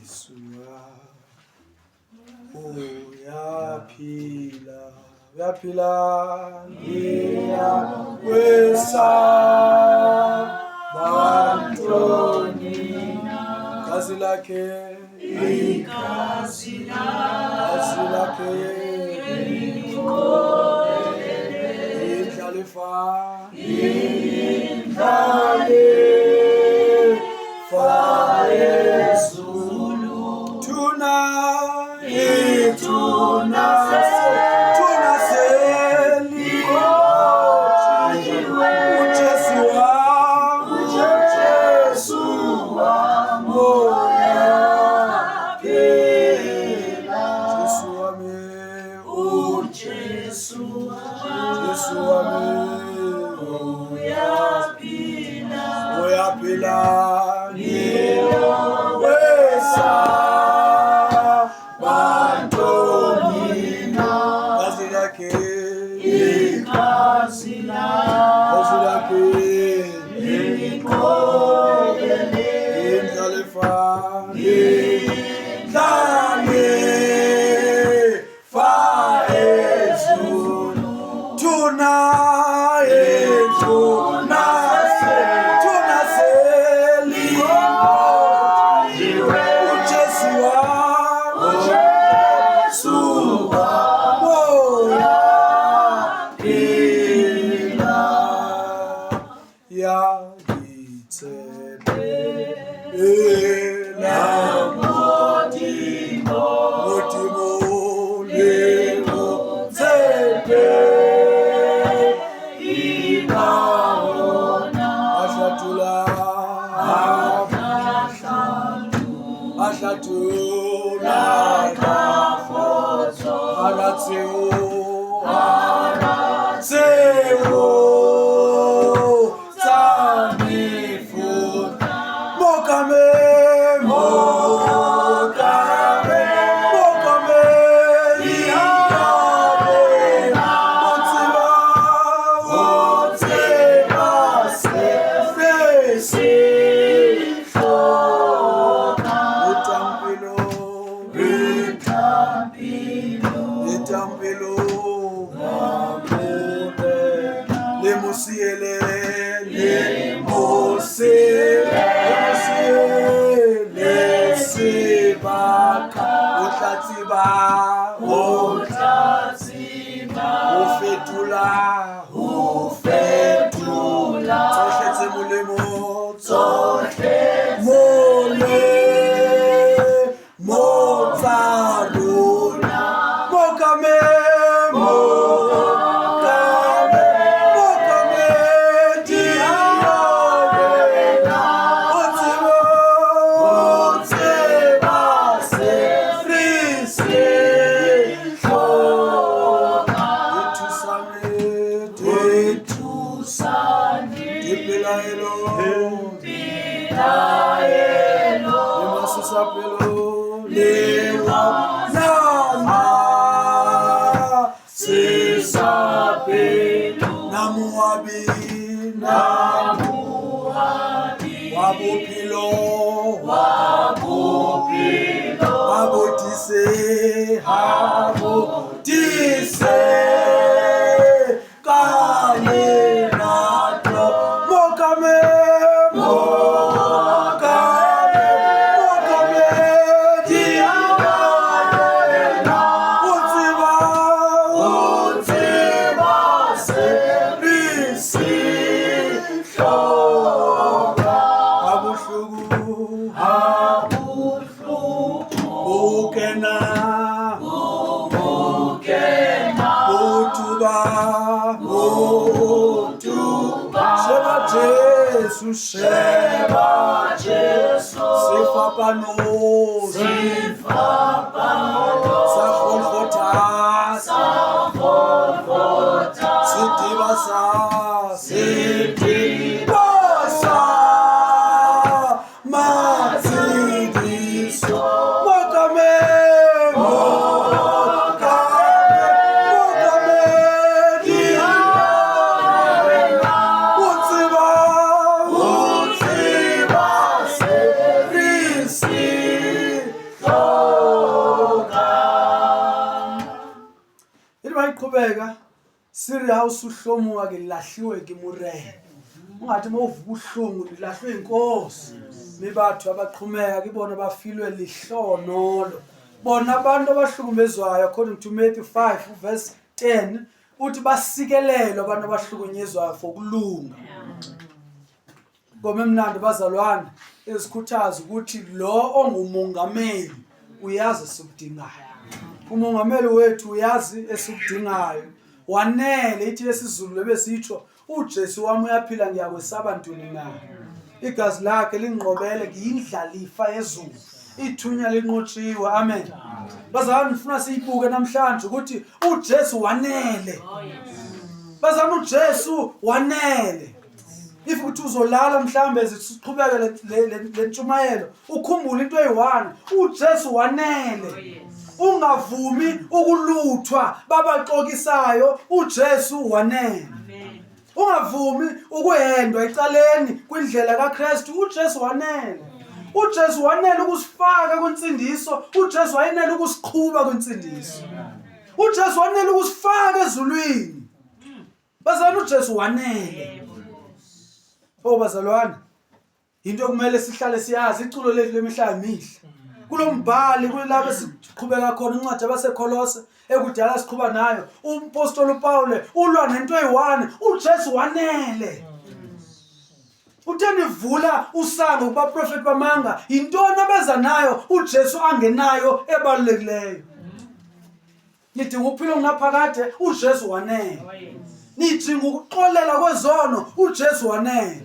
Jesu uyaphila, uyaphila, ngiyakwesaba ntoni? Igazi lakhe, Igazi igazi lakhe indlalifa, indlalifa yezulu. Thuna, ithuna, thuna seliqotshiwe. UJesu wam, uJesu wam uyaphila. Jesu wami, uJesu wam Jesu wami uyaphila, uyaphila, ngiyokwesaba ntoni na? Gazi lakhe, igazi gazi lakhe lingqobele, indlalifa, indlalifa ezulu. Thuna, ethuna, thuna seliqotshiwe. UJesu wam, uJesu wam uyaphila. Yangithembela Modimo, Modimo le mo tshepe. Ahlatula, ahlatula hara tseo, hara tseo tsa mefuta. Mokame, mokame, mokame, diabela. O tseba, o tseba se re se hlokang. Letampelo, letampelo, le mo siele, le mo siele, le mo siele sebaka. O tla tseba, o tla tseba ho fetola, ho fetola tsohle tse molemo, tsohle molemo tsa rona. Mokame, mokame, mokame, diabela. O tseba, o tseba se re se hlokang. Dithusane, thusane, dipelaelo, pelaelo, le masisapelo, le wona sisapelo, na moabi, na moabi wa bophelo, wa bophelo, ha bo tiise, ha bo tiise ka lerato. Mokame, mokame, mokame, diabela. O tseba, o tseba se re se hlokang. Ha bohloko, Ha bohloko bo kena, bo kena, bo tuba, bo tuba. Sheba Jesu, sheba Jesu, sefapano, sefapano, sa Golgotha, sa Golgotha, sediba sa, sediba sa matshediso. Mokame, mokame, mokame, diabela. O tseba, o tseba se re se Se re ha o suhlomuka ke lahliwe ke Morena. Ungathi uma uvuka ubuhlungu nilahlwe inkosi. Mi batho abaqhumeka kibona bafilwe lihlonolo. Bona abantu abahlukumezwayo according to Matthew 5 verse 10 uthi basikelelwe abantu abahlukunyezwayo for kulunga. Ngoma emnandi bazalwane ezikhuthaza ukuthi lo ongumongameli uyazi esikudingayo. Umongameli wethu uyazi esikudingayo. Wanele ithi lesizulu lebesitsho uJesu wami uyaphila ngiyakwesaba ntoni na. Igazi lakhe linqobele ngiyindlalifa yezulu. Ithunya linqotshiwe. Amen. Bazalwane ngifuna siyibuke namhlanje ukuthi uJesu wanele. Bazalwane uJesu wanele. If ukuthi uzolala mhlambe ziqhubeke le ntshumayelo ukhumbule into eyi-one uJesu wanele ungavumi ukuluthwa babaxokisayo uJesu wanele ungavumi ukuhendwa ecaleni kwindlela kaKristu uJesu wanele uJesu wanele ukusifaka kwinsindiso uJesu wayenele ukusiqhuba kwinsindiso uJesu wanele ukusifaka ezulwini Bazalwane uJesu wanele. Oh bazalwane, into okumele sihlale siyazi iculo lethu lemihla yemihla. Kulombhali kulabo esiqhubeka khona incwadi abaseKolose ekudala siqhuba nayo umpostoli uPaul ulwa nento eyi-one uJesu wanele. Uthe nivula usango kubaprofeti bamanga yintoni abeza nayo uJesu angenayo ebalulekileyo. Nidinga ukuphila okungaphakade, uJesu wanele. Nidinga ukuxolela kwezono, uJesu wanele.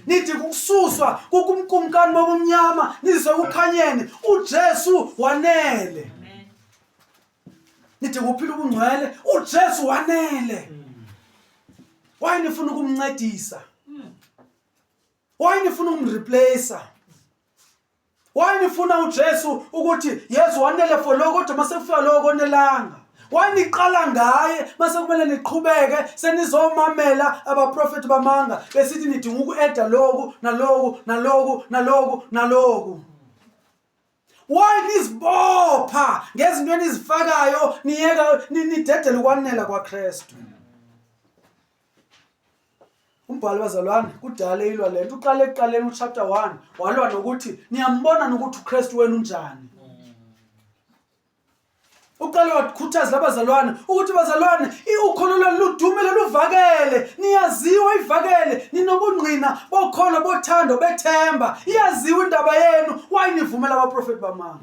Nidinga ukususwa kukumkumkani bobumnyama nizwe kukhanyeni, uJesu wanele. Nidinga ukuphila ubungcwele, uJesu wanele. Why nifuna ukumncedisa? Why nifuna ukumreplacer? Why nifuna uJesu ukuthi Yesu wanele for lokho kodwa mase kufika lokho konelanga? Why niqala ngaye mase kumele niqhubeke senizomamela abaprofeti bamanga besithi nidinga uku-eda lokhu naloku naloku naloku naloku. Why nizibopha ngezinto enizifakayo niyeka nidedele ukwanela kwaKristu? Umbhali bazalwane kudala eyilwa le nto uqale ekuqaleni uchapter 1 walwa nokuthi niyambona nokuthi uKristu wenu unjani. Uqale wakhuthaza labazalwane ukuthi bazalwane ukholo lwenu ludumile luvakele niyaziwa ivakele ninobungqina bokholo bothando bethemba iyaziwa indaba yenu why nivumela abaprofeti bamanga.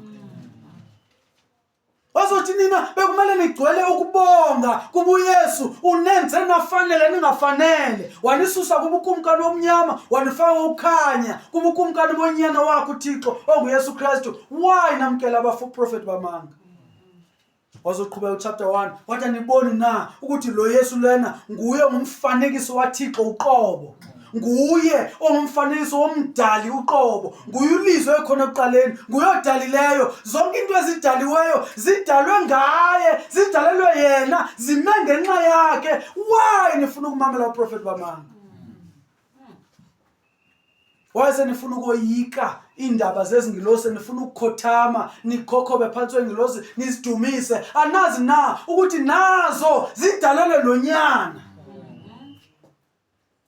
Bazothi nina bekumele nigcwele ukubonga kuba uYesu unenze nafanele ningafanele wanisusa kubukumkani omnyama wanifaka ukukhanya kubukumkani bonyana wakhe uThixo onguYesu Kristu why namkela abaprofeti bamanga wazoqhubeka uchapter 1 wathi aniboni na ukuthi lo Yesu lena nguye ngumfanekiso waThixo uqobo nguye ongumfanekiso womdali uqobo nguye ulizwe ekhona ekuqaleni nguye odalileyo zonke into ezidaliweyo zidalwe ngaye zidalelwe yena zime ngenxa yakhe why nifuna ukumamela uprofeti bamanga why senifuna ukoyika iindaba zezingilosi nifuna ukukhothama nikhokhobe phantsi kwengilosi nizidumise anazi na ukuthi nazo zidalelwe lo nyana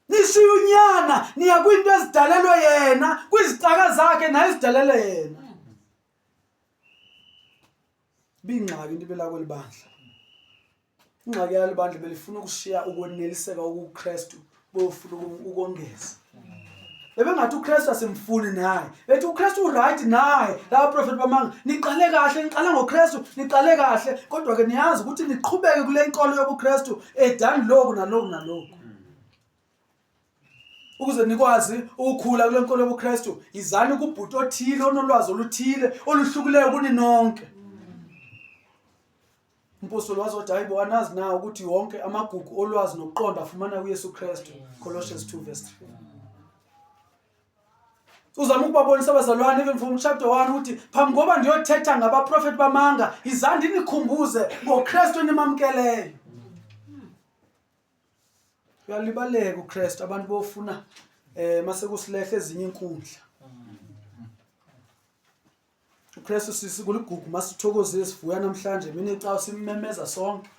Nishiya unyana niya kwinto ezidalelwe yena, kwizicaka zakhe naye ezidalelwe yena. Bingxaki into ibela kweli bandla. Ingxaki yalo bandla belifuna ukushiya ukweneliseka okuKristu bofuna ukongeza. Bebengathi uKristu asimfuni naye. Bethi uKristu uright naye. Laba prophet bamanga niqale kahle, niqale ngoKristu, niqale kahle kodwa ke niyazi ukuthi niqhubeke kule nkolo yobuKristu edani lokhu naloku naloku. Ukuze nikwazi ukukhula kule nkolo yobuKristu, yizani kubhuti othile onolwazi oluthile oluhlukileyo kuni nonke. Umpostoli wazothi hayi bo anazi na ukuthi wonke amagugu olwazi nokuqonda afumana kuYesu Kristu. Colossians 2 verse 3. Uzama ukubabonisa abazalwane even from chapter 1 ukuthi phambi koba ndiyothetha ngabaprofeti bamanga yizani ndinikhumbuze ngoKristu enimamkeleyo. Uyalibaleka uKristu abantu bofuna eh mase kusilehle ezinye inkundla. uKristu sisi kuligugu masithokozile sivuya namhlanje mina icawa simmemeza sonke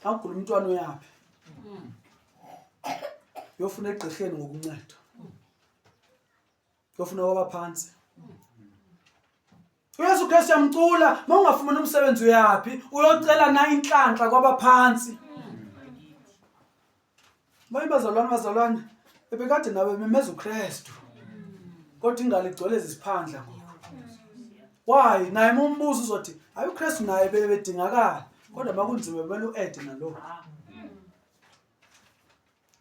awugula umntwana uyaphi Uyofuna egqirheni ngokuncedo. Uyofuna kwabaphantsi. UYesu Kristu yamcula, uma ungafumani umsebenzi uyaphi? Uyocela na inhlanhla kwabaphantsi. Abanye bazalwane bazalwane bebekade nabo bememeza uKristu. Kodwa ingalo igcwele iziphandla ngoku. Why? Naye uma umbuzo uzothi, hayi uKristu naye bebedingakala. Kodwa makunzima kumele u-ede nalokhu.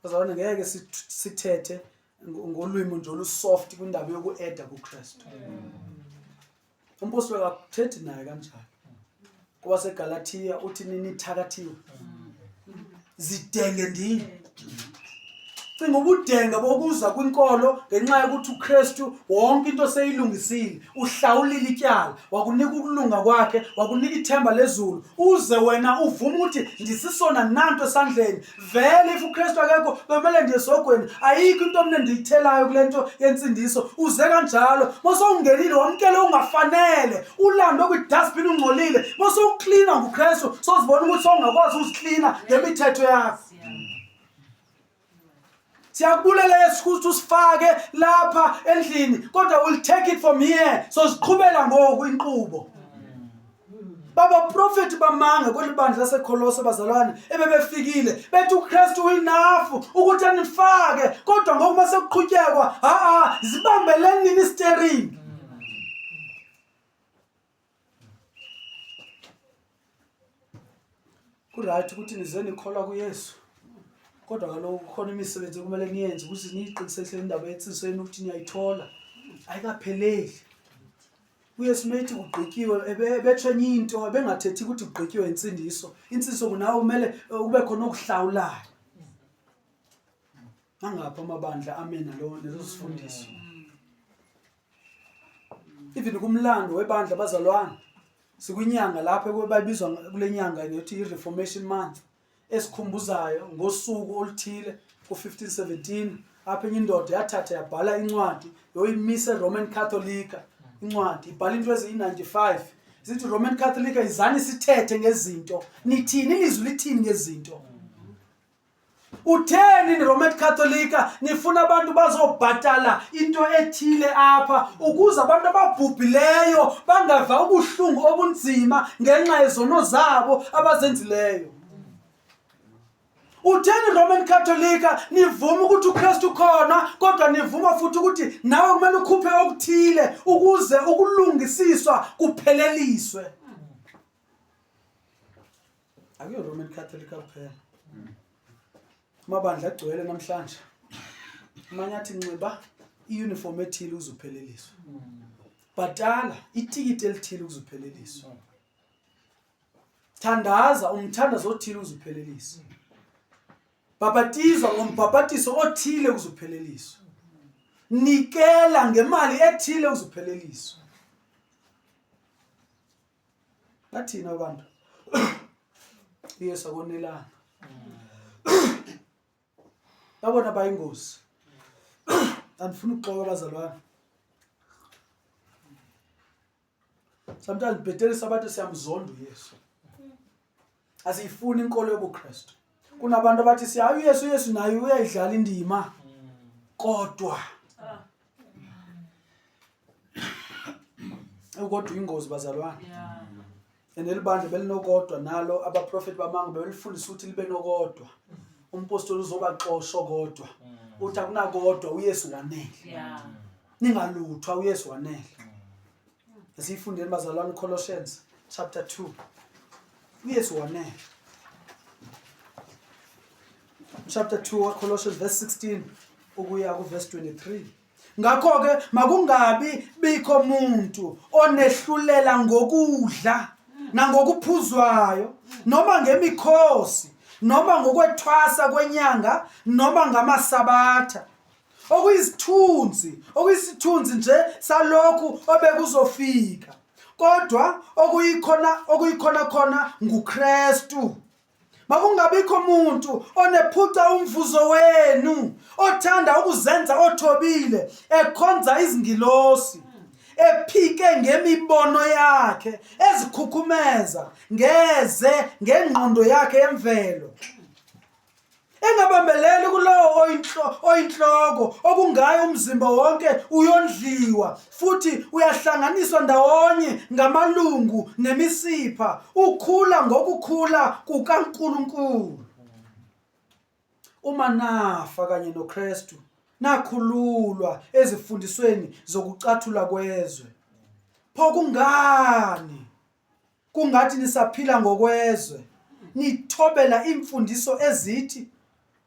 Bazalwane ngeke sithethe ngolwimi nje olusoft kwindaba yoku-eda kuKristu. Umpostoli akakuthethi naye kanjalo. KobaseGalathiya uthi ninithakathiwe. Zidenge ndini. Cinga ubudenge bokuza kwinkolo ngenxa yokuthi uKristu wonke into seyilungisile, uhlawulile ityala, wakunika ukulunga kwakhe, wakunika ithemba lezulu. Uze wena uvume ukuthi ndisisona nanto esandleni. Vele if uKristu akekho bemele ndiye esogweni. Ayikho into mna endiyithelayo kule nto yensindiso. Uze kanjalo. Mosowungenile wamkele ungafanele. Ulandwe kwi-dustbin ungcolile. Mosowuklina nguKristu sozibona ukuthi sowungakwazi uziklina ngemithetho yakho. Siyakubulela Yesu ukuthi usifake lapha endlini kodwa we'll take it from here. Soziqhubela ngoku inqubo. Babaprofeti bamanga kweli bandla laseKholose bazalwane ebebefikile bethi uKristu uyinafu ukuthi anifake kodwa ngoku masekuqhutyekwa ha-a zibambeleni nini isteringi. Kuright ukuthi nize nikholwa kuYesu kodwa kaloku kukhona imisebenzi ekumele niyenze ukuze niyiqinisekise indaba yensindiso yenu ukuthi niyayithola ayikapheleli. UYesu methi kugqityiwe ebetsho enye into ebengathethi ukuthi kugqityiwe insindiso. Insindiso kunawe kumele kube khona okuhlawulayo. Nangapha amabandla ame nalo lezo sifundiso. Even kumlando webandla bazalwane sikwinyanga lapho ebabizwa kule nyanga ngethi i-Reformation Month esikhumbuzayo ngosuku oluthile ku-1517 apho enye indoda yathatha yabhala incwadi yoyimisa eRoman Catholic incwadi ibhala into eziyi-95 zithi Roman Catholic izani sithethe ngezinto nithini ilizwi lithini ngezinto. Utheni niRoman Katolika nifuna abantu bazobhatala into ethile apha ukuze abantu ababhubhileyo bangava ubuhlungu obunzima ngenxa yezono zabo abazenzileyo. Utheni Roman Katolika nivuma ukuthi uKristu ukhona kodwa nivuma futhi ukuthi nawe kumele ukhuphe okuthile ukuze ukulungisiswa kupheleliswe. Akuyo Roman Catholic kuphela. Amabandla agcwele namhlanje. Amanye athi nxiba iuniform ethile uzupheleliswa. Bhatala itikiti elithile uzupheleliswa. Thandaza umthandazo othile uzupheleliswa. Bhabhatizwa ngombhabhatiso othile uzupheleliswa. Nikela ngemali ethile uzupheleliswa. Bathini abantu? uYesu akonelanga. Babona bayingozi. Andifuni ukuxoka abazalwane. Sometimes bhetelisa abantu siyamzonda uYesu. Asiyifuni inkolo yobuKristu. Kunabantu abathi siya uYesu uYesu naye uyayidlala indima. Kodwa Kodwa ingozi bazalwane. Yeah. And elibandla belinokodwa nalo abaprofeti bamanga bebelifundisa ukuthi libe nokodwa. Umpostoli uzobaxosha kodwa. Uthi akunakodwa uYesu wanele. Yeah. Ningaluthwa uYesu wanele. Asiyifundeni bazalwane Colossians chapter 2. uYesu wanele. Chapter 2 Colossians verse 16 ukuya ku verse 23. Ngakho-ke makungabi bikho muntu onehlulela ngokudla nangokuphuzwayo noma ngemikhosi noma ngokwethwasa kwenyanga noma ngamasabatha okuyisithunzi okuyisithunzi nje salokhu obekuzofika kodwa okuyikhona okuyikhona khona nguKristu. Makungabikho muntu onephuca umvuzo wenu, othanda ukuzenza othobile, ekhonza izingilosi, ephike ngemibono yakhe, ezikhukhumeza ngeze ngengqondo yakhe yemvelo, engabambeleli kulowo oyinhloko. oyinhloko okungaye umzimba wonke uyondliwa futhi uyahlanganiswa ndawonye ngamalungu nemisipha, ukhula ngokukhula kukaNkulunkulu. Uma nafa kanye noKristu, nakhululwa ezifundisweni zokucathula kwezwe. Pho kungani kungathi nisaphila ngokwezwe, nithobela iimfundiso ezithi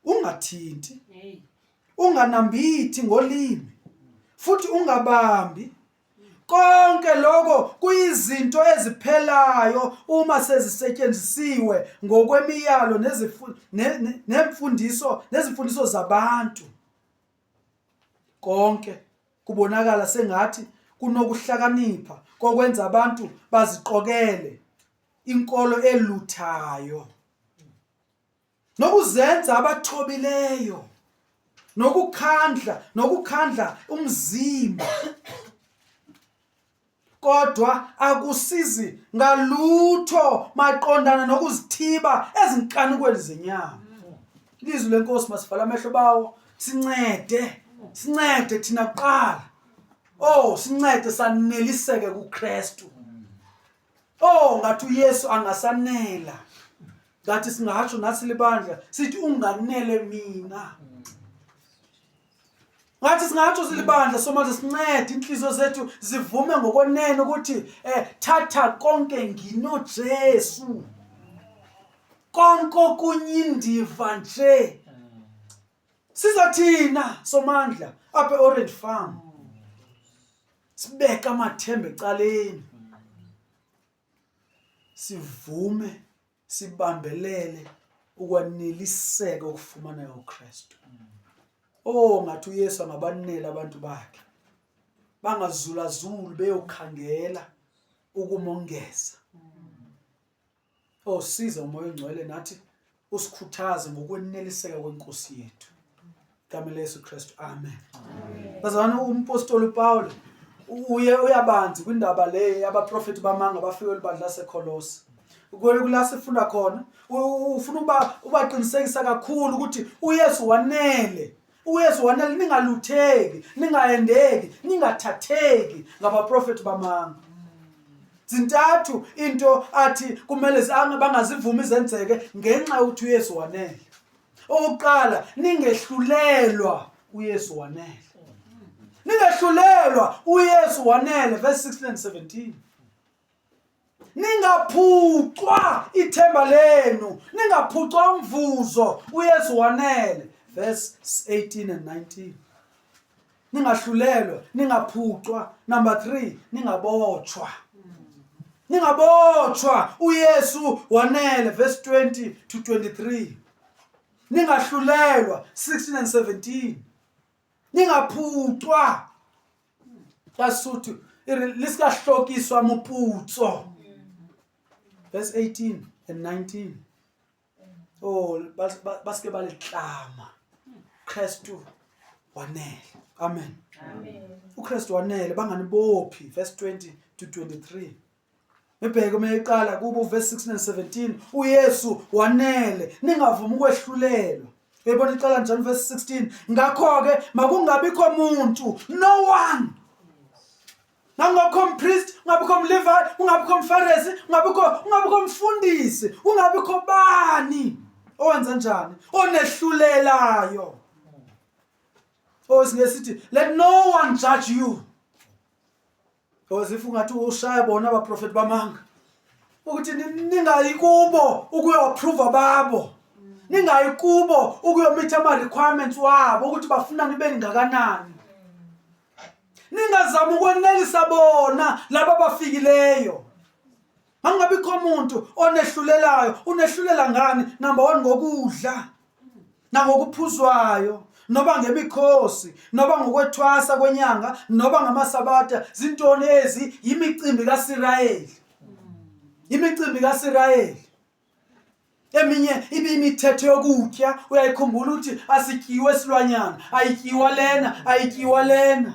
ungathinti, unganambithi ngolimi, futhi ungabambi? Konke lokho kuyizinto eziphelayo uma sezisetshenzisiwe ngokwemiyalo nemfundiso nezimfundiso zabantu. Konke kubonakala sengathi kunokuhlakanipha kokwenza abantu baziqokele inkolo eluthayo nokuzenza abathobileyo nokukhandla nokukhandla umzimba kodwa akusizi ngalutho maqondana nokuzithiba ezinkanukweni zenyama. Ilizwi lenkosi masivala amehlo bawo sincede sincede thina kuqala. Oh sincede saneliseke kuKristu. Oh ngathi uYesu angasanela. Ngathi singatsho nathi libandla sithi unganele mina. Ngathi singatsho silibandla somanje sincede inhliziyo zethu zivume ngokwenene ukuthi eh thatha konke nginoJesu. Konke okunyindiva nje. Sizathina somandla apha eOrange Farm. Sibeka amathemba ecaleni. Sivume sibambelele ukwaneliseka okufumaneka kuKristu. Oh ngathi uYesu angabanela abantu bakhe. Bangazulazuli beyokhangela ukumongeza. Oh siza umoya ongcwele nathi usikhuthaze ngokweneliseka kwenkosi yethu. Igama leYesu Kristu. Amen. Bazalwane umpostoli uPaul uye uyabanzi kwindaba le yabaprofeti bamanga bafike elibandla laseKolose. Kula sifunda khona ufuna uba ubaqinisekisa kakhulu ukuthi uYesu wanele. UYesu wanele ningalutheki, ningahendeki, ningathatheki ngabaprofeti bamanga. Zintathu into athi kumele bangazivumi zenzeke ngenxa yokuthi uYesu wanele. Okokuqala, ningehlulelwa uYesu wanele. Ningehlulelwa uYesu wanele verse 16 and 17. Ningaphucwa ithemba lenu, ningaphucwa umvuzo uYesu wanele verse 18 and 19. Ningahlulelwa, ningaphucwa. Number 3, ningabotshwa. Ningabotshwa uYesu wanele verse 20 to 23. Ningahlulelwa 16 and 17. Ningaphucwa. Basuthu lisikahlokiswa moputso. Verse 18 and 19. Oh basike baliklama. Kristu wanele. Amen. Amen. uKristu wanele banganibophi verse 20 to 23. Nibheke uma eqala kubo verse 16 and 17 uYesu wanele ningavumi ukwehlulelwa. Uyayibona iqala njani verse 16 ngakho ke makungabikho muntu no one Ungabikho mpriest, ungabikho mLevi, ungabikho mFarisi, ungabikho ungabikho mfundisi, ungabikho bani owenza njani onehlulelayo. Oh singesithi let no one judge you. Because if ungathi ushaya bona abaprofeti bamanga ukuthi ningayi kubo ukuyoapprova babo ningayi kubo ukuyomitha ama-requirements wabo ukuthi bafuna nibe ningakanani ningazami ukwenelisa bona laba abafikileyo angabikho muntu onehlulelayo unehlulela ngani number one ngokudla nangokuphuzwayo noba ngemikhosi noba ngokwethwasa kwenyanga noba ngamasabatha zintoni ezi yimicimbi kaSirayeli imicimbi kaSirayeli eminye ibiyimithetho yokutya uyayikhumbula ukuthi asityiwe silwanyana ayityiwa lena ayityiwa lena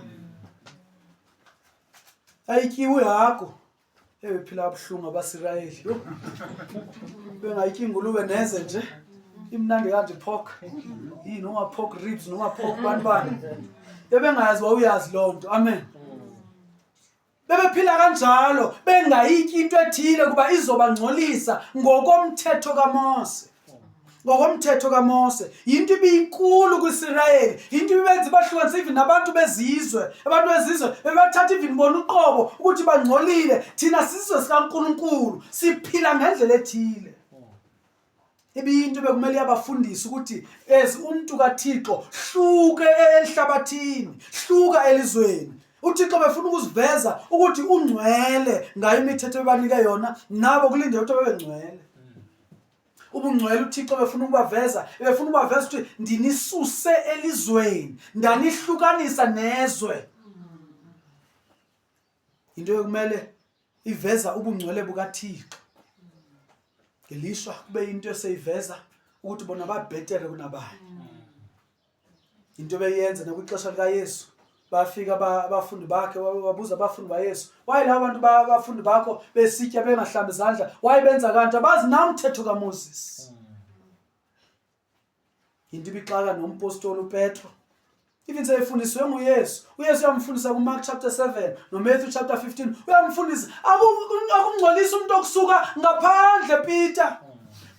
ayityiwe ihagu ebephila kabuhlungu abasirayeli yho bengayityi ingulube neze nje. Imnandi kanje pork. Yini noma pork ribs noma pork bani bani. Bebengazi wawuyazi loo nto. Amen. Bebephila kanjalo bengayityi into ethile kuba izobangcolisa ngokomthetho kaMose. Ngokomthetho kaMose yinto ibiyinkulu kwiSirayeli, yinto ibibenza ibahlukanise even nabantu bezizwe. Abantu bezizwe bebathatha even bona uqobo ukuthi bangcolile. Thina sizwe sikaNkulunkulu siphila ngendlela ethile. Ibiyinto bekumele yabafundisa ukuthi as umuntu kaThixo hluke ehlabathini, hluka elizweni. UThixo befuna ukuziveza ukuthi ungcwele ngayo imithetho ebanike yona, nabo kulindele ukuthi babe ngcwele. Ubungcwele uThixo befuna ukubaveza, befuna ukubaveza ukuthi ndinisuse elizweni, ndanihlukanisa nezwe. Into yokumele iveza ubungcwele bukaThixo. Ngelishwa kube into eseyiveza ukuthi bona babhetere kunabanye. Into beyenza nakwixesha likaYesu bafika abafundi bakhe wabuza abafundi baYesu waye laba bantu abafundi bakho besitya bengahlambi izandla waye benza kanti abazi na umthetho kaMoses. Yinto ibixaka nompostoli uPetro. Even seyifundiswe nguYesu. UYesu uyamfundisa kuMark chapter 7 noMatthew chapter 15. Uyamfundisa akungcolisa umuntu okusuka ngaphandle Peter.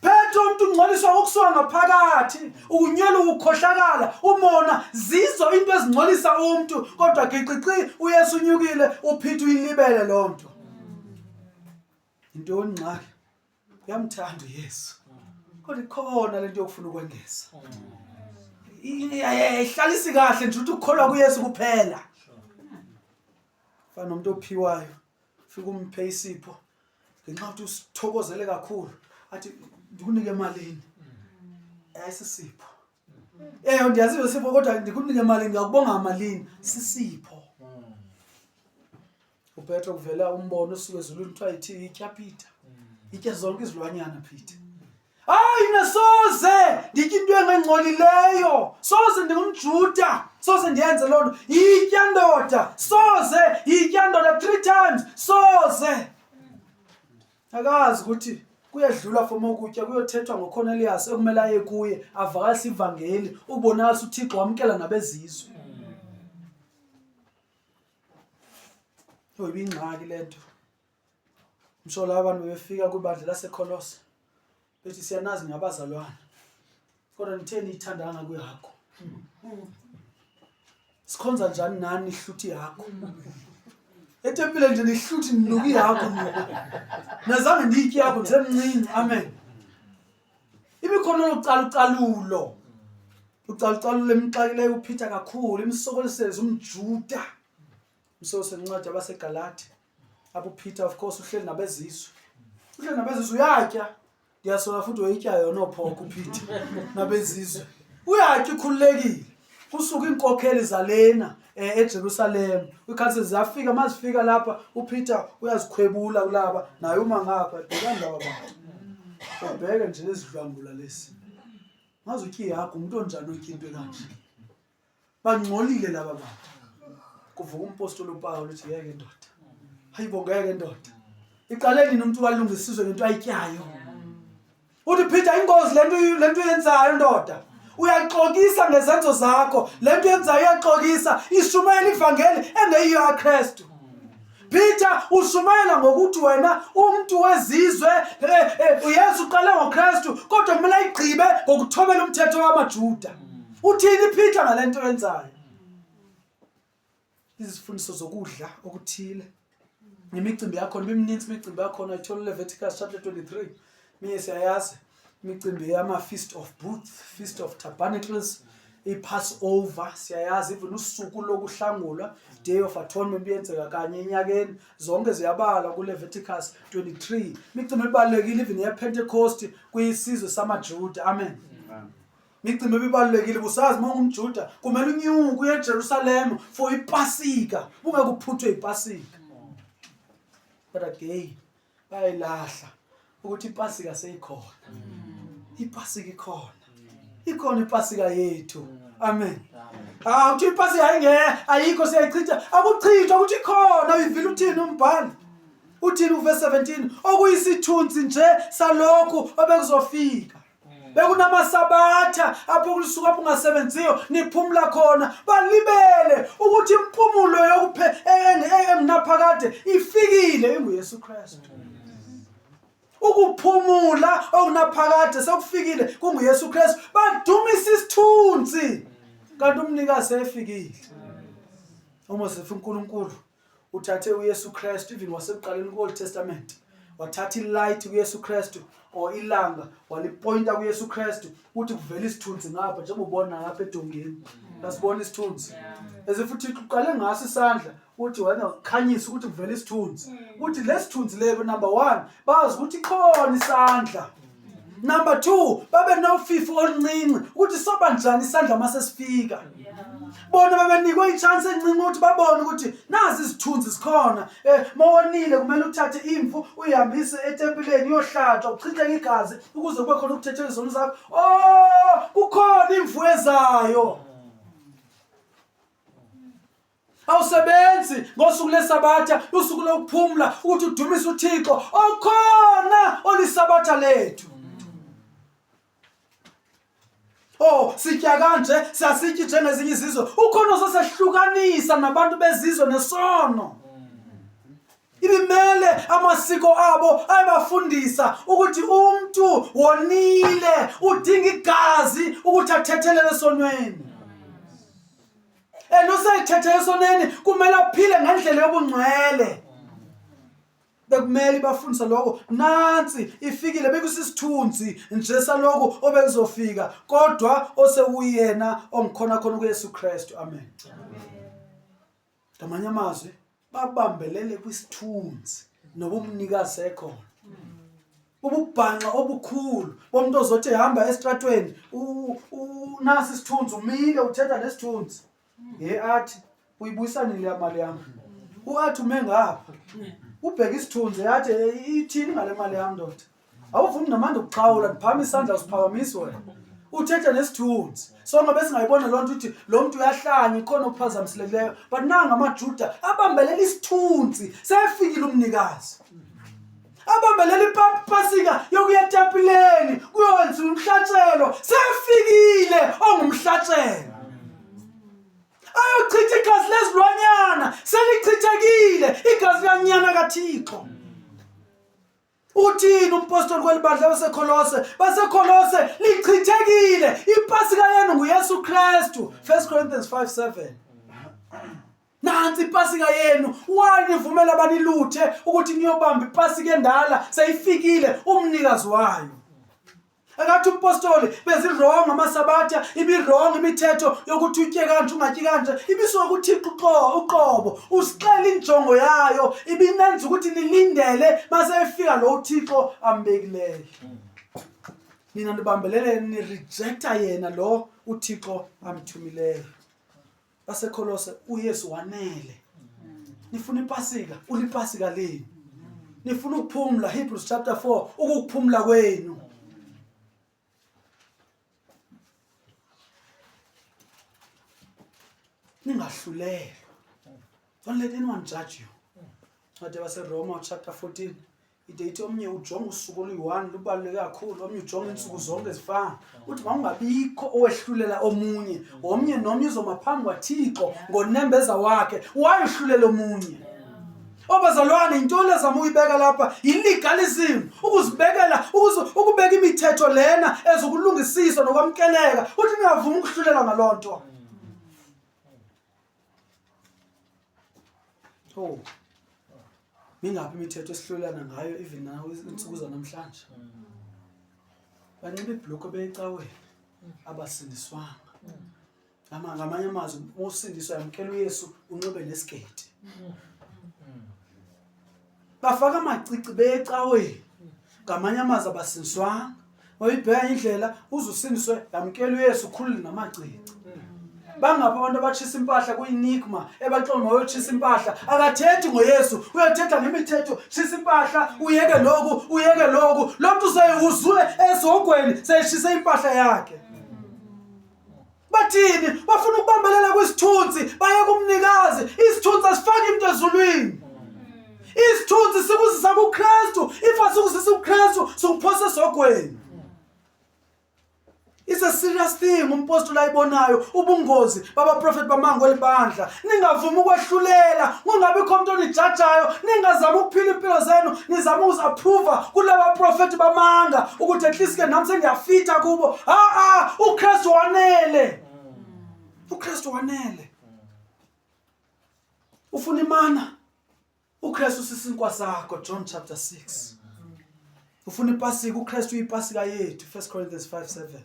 Petro umuntu ungcoliswa okusuka ngaphakathi, ukunyela ukukhohlakala, umona, zizo into ezingcolisa umuntu, kodwa giqiqi uYesu unyukile, uPeter uyilibele loo nto. Yintoni ingxaki? Uyamthanda uYesu. Kodwa ikhona lento yokufuna ukwengeza. Ayihlalisi kahle nje ukuthi ukukholwa kuYesu kuphela. Fana nomuntu ophiwayo, ufike umphe isipho ngenxa yokuthi usithokozele kakhulu, athi ndikunike emalini. Ayisisipho. Eyo ndiyaziva isipho kodwa ndikunike emalini, ngiyakubonga malini. Sisipho. uPetro kuvela umbono usuke ezulwini kuthiwa ithi itya Peter itya zonke izilwanyana Peter hayi mna soze nditya into engangcolileyo soze ndingumjuda soze ndiyenze loo nto yitya ndoda soze yitya ndoda three times soze akazi ukuthi kuyedlula from okutya kuyothethwa ngoCornelius ekumele aye kuye avakalise ivangeli ubonakalisa uThixo wamkela nabezizwe Yho, ibingxaki le nto. Msho laba bantu bebefika kwibandla laseKholose bethi siyanazi ngabazalwane kodwa nithe niyithandanga kwihagu. Sikhonza njani nani nihluthi ihagu? Etempile nje nihluthi ninuka ihagu nina. Nazange ndiyitye ihagu ndisemncinci. Amen. Ibikhona olu calucalulo. Ucalucalulo emxakileyo uPeter kakhulu, imsokoliseza umJuda. Umsokoliseza incwadi yabaseGalati. Apho uPeter of course uhleli nabezizwe. Uhleli nabezizwe uyatya. Ndiyasola futhi wayitya yona ophoko uPeter nabezizwe. Uyatya ukhululekile. Kusuka iinkokheli zalena eJerusalem. Kwiikhansile ziyafika mazifika lapha uPeter uyazikhwebula kulaba naye uma ngapha bhekani laba bantu. Ubheke nje lezidlwangula lesi. Ngaze utye ihagu umuntu onjani otya into ekanje. Bangcolile laba bantu. Kuvuka umpostoli uPawulu uthi ngeke ndoda. Hayibo ngeke ndoda. Iqale nini umuntu walungisizwe ngento ayityayo? Uthi Peter ingozi lento lento uyenzayo ndoda. Uyaxokisa ngezenzo zakho. Lento uyenzayo iyaxokisa. Ishumayela ivangeli engeyiyo kaKristu. Peter ushumayela ngokuthi wena umuntu wezizwe uYesu uqale ngoKristu kodwa kumele ayigqibe ngokuthobela umthetho wamaJuda. Uthini Peter ngalento yenzayo? Izifundiso zokudla okuthile. Imicimbi yakho ibimininzi imicimbi yakhona ithola Leviticus chapter 23. Minye siyayazi imicimbi yama feast of booth, feast of tabernacles, i-Passover siyayazi even usuku lokuhlangulwa Day of Atonement iyenzeka kanye enyakeni zonke ziyabalwa kuLeviticus 23 imicimbi ebalulekile even yePentecost kwisizwe samaJuda amen imicimbi ebibalulekile busazi uma ungumJuda kumele unyuke uye eJerusalem for iPasika ungeke uphuthwe iPasika but again bayayilahla ukuthi iPasika seyikhona iPasika ikhona ikhona iPasika yethu amen ah uthi iPasika ayinge ayikho siyayichitha akuchithwa ukuthi ikhona uyivile uthini umbhali uthini uverse 17 okuyisithunzi nje salokhu obekuzofika. Bekunamasabatha apho kulisuku apho ungasebenziyo niphumla khona. Balibele ukuthi impumulo yokuphe engunaphakade ifikile inguYesu Kristu. Ukuphumula okunaphakade sekufikile kunguYesu Kristu. Badumisa isithunzi kanti umnikazi efikile. Uma sifa uNkulunkulu uthathe uYesu Kristu even wasekuqaleni ku-Old Testament, wathatha ilight kuYesu Kristu or ilanga walipointa kuYesu Kristu ukuthi kuvela isithunzi ngapha, njengoba ubona ngapha edongeni nasibona isithunzi, as if uThixo uqale ngaso isandla uthi wena khanyisa ukuthi kuvela isithunzi, ukuthi lesithunzi lebo, number 1, bazi ukuthi khona isandla, number 2, babe nofifi oluncinci ukuthi soba njani isandla mase sifika. Bona babenikwe ichance encinci ukuthi babone ukuthi nazi izithunzi zikhona. Mawonile kumele uthathe imvu uyihambise etempileni iyohlatshwa kuchitheke igazi ukuze kube khona ukuthethelwa izono zakho. Oh, kukhona imvu ezayo. Awusebenzi ngosuku lesabatha, usuku lokuphumla, ukuthi udumise uThixo okhona olisabatha lethu. Oh, sitya kanje, siyasitya njengezinye izizwe. Ukhona osesehlukanisa nabantu bezizwe nesono. Ibimele amasiko abo ayebafundisa ukuthi umntu wonile, udinga igazi ukuthi athethelele esonweni. And usayithethele esonweni kumele aphile ngendlela yobungcwele. Bekumele ibafundise lokho. Nansi ifikile, bekusisithunzi nje salokho obekuzofika, kodwa osekuyena ongikhona khona kuYesu Kristu. Amen. Ngamanye amazwi, babambelele kwisithunzi nobumnikazi ekhona. Ububhanxa obukhulu bomuntu ozothi ehamba esitratweni, nasi isithunzi, umile uthetha nesithunzi. Ye athi uyibuyisa nini le mali yam? Uathi ume ngapha, ubheka isithunzi, athi ithini ngale mali yam ndoda? Awuvumi namandla ukuxhawula, ndiphakama isandla usiphakamisi wena. Uthetha nesithunzi. Sonke besingayibona loo nto, uthi lo mntu uyahlanya, ikhona okuphazamisekileyo. But nanga amaJuda abambelela isithunzi, sefikile umnikazi. Abambelela ipasika yokuya etempileni kuyowenziwa umhlatshelo, sefikile ongumhlatshelo. Ayochitha igazi lezilwanyana, selichithekile igazi lanyana kaThixo. Uthini umpostoli kwelibandla baseKolose? BaseKolose, lichithekile ipasika yenu nguYesu Kristu. 1 Corinthians 5:7. Nansi ipasika yenu. Wanivumela baniluthe ukuthi niyobamba ipasika endala, seyifikile umnikazi wayo. Akathi umpostoli bezi-wrong amasabatha, ibi-wrong imithetho yokuthi utye kanje ungatyi kanje, ibisuka kuThixo uqobo, usixela injongo yayo, ibinenza ukuthi nilindele mase efika lo uThixo ambekileyo. Nina nibambelele, nirejecta yena lo uThixo amthumileyo. BaseKolose, uYesu wanele. Nifuna ipasika, ulipasika lenu. Nifuna ukuphumla, Hebrews chapter 4, ukukuphumla kwenu. Ningahlulelwa. Don't let anyone judge you. Ncwadi yabaseRoma chapter 14 ide ithi omnye ujonga usuku oluyi-1 lubaluleke kakhulu, omnye ujonga iintsuku zonke zifana. Uthi mawungabikho owehlulela omunye, omnye nomnye uzoma phambi kwaThixo ngonembeza wakhe, wayehlulela omunye. Obazalwane, yintoni lezama uyibeka lapha? Yi-legalism, ukuzibekela, ukubeka imithetho lena ezokulungisiswa nokwamkeleka. Uthi ningavumi ukuhlulela ngaloo nto. Oh, mingaphi imithetho esihlulelana ngayo even now iintsuku zanamhlanje? Banxiba ibhlukhwe beyecaweni, abasindiswanga. Ngamanye amazwi, uma usindiswa yamkela uYesu unxibe nesigeti. Bafaka amacici beyecaweni, ngamanye amazwi abasindiswanga. Wayibheka indlela uze usindiswe, yamkela uYesu ukhulule namacici. Bangaphi abantu abatshisa impahla kuyinigma, ebaxonga ngoyotshisa impahla? Akathethi ngoYesu, uyothetha ngemithetho. Tshisa impahla, uyeke loku, uyeke loku. Lo mntu seyuzwe esihogweni, seyishise impahla yakhe. Bathini? Bafuna ukubambelela kwisithunzi, baye kumnikazi. Isithunzi asifaki into ezulwini. Isithunzi sikuzisa kuKristu. If asikuzisa kuKristu, sikuphosa esihogweni. It's a serious thing umpostoli ayibonayo ubungozi babaprofeti bamanga kweli bandla. Ningavumi ukwehlulela, kungabikho umuntu onijajayo, ningazami ukuphila impilo zenu, nizame ukuziapprova kulaba profeti bamanga ukuthi at least ke nami sengiyafitha kubo. Ha-a, uKristu wanele. UKristu wanele. Ufuna imana? uKristu sisinkwa sakho John chapter 6 ufuna ipasika uKristu uyipasika yethu 1 Corinthians 5:7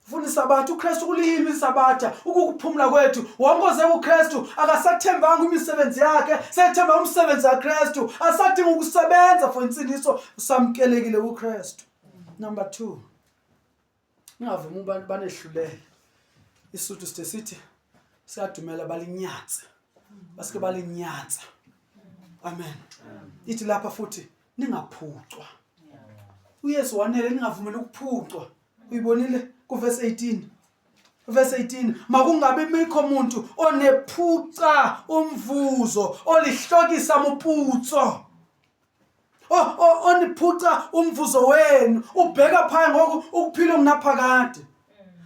ufuna isabatha uKristu kuliyini isabatha ukukuphumula kwethu wonke oze kuKristu akasathembanga imisebenzi yakhe sethemba umsebenzi kaKristu asadinga ukusebenza for insindiso usamkelekile kuKristu number 2 Ningavumi abantu banehlulele. Isuthu sithe sithi siyadumela balinyatsa. Basike balinyatsa. Amen. Ithi lapha futhi ningaphucwa. uYesu wanele ningavumeli ukuphucwa. Uyibonile kuverse 18. Verse 18 makungabi mikho muntu onephuca umvuzo olihlokisa muputso Oh, oh, oniphuca umvuzo wenu ubheka phaya ngoku ukuphila okunaphakade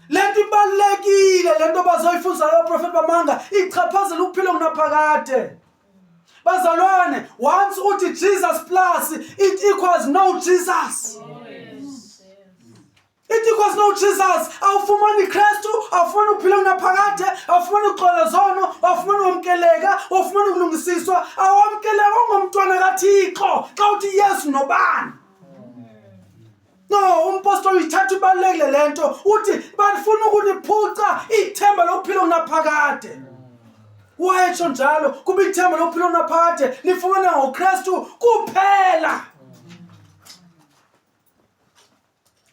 lento ibalulekile lento bazoyifunza abaprofeti bamanga ichaphazela ukuphila okunaphakade bazalwane once uthi Jesus plus it equals no Jesus Ithi because no Jesus awufumani Kristu, awufumani ukuphila kunaphakade, awufumani uxolo zono, awufumani wamkeleka, awufumani ukulungisiswa, awamkeleka ungumntwana kaThixo xa uthi Yesu nobani. No, umpostoli uyithatha ibalulekile le nto uthi bafuna ukuniphuca ithemba lokuphila okunaphakade. Wayetsho njalo kuba ithemba lokuphila okunaphakade lifumana ngoKristu kuphela.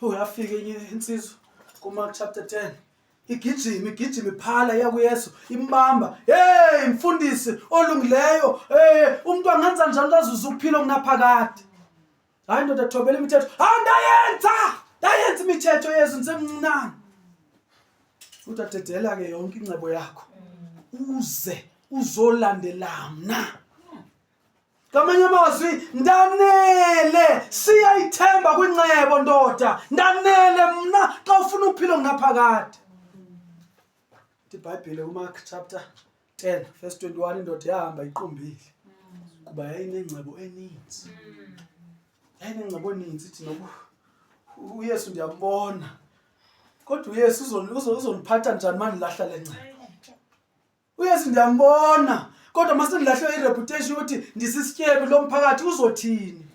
Uyafika enye insizwa kuMark chapter 10 igijima igijima iphala iya kuYesu imbamba hey mfundisi olungileyo hey umuntu angenza njani azuze ukuphila okunaphakade hayi ndoda thobela imithetho hayi ndayenza ndayenza imithetho Yesu ndisemncinane uthi adedela ke yonke ingcebo yakho uze uzolandela mna Ngamanye amazwi ndanele siyayithemba kwingcebo ndoda ndanele mna xa ufuna uphila ngonaphakade iBhayibhile kuMark chapter 10 verse 21 indoda yahamba iqumbile kuba yayinengcebo eninzi yayinengcebo eninzi ithi noku uYesu ndiyambona kodwa uYesu uzondiphatha njani uma ndilahla le ngcebo uyesu ndiyambona kodwa masendilahlwe ireputation yokuthi ndisisityebi lo mphakathi uzothini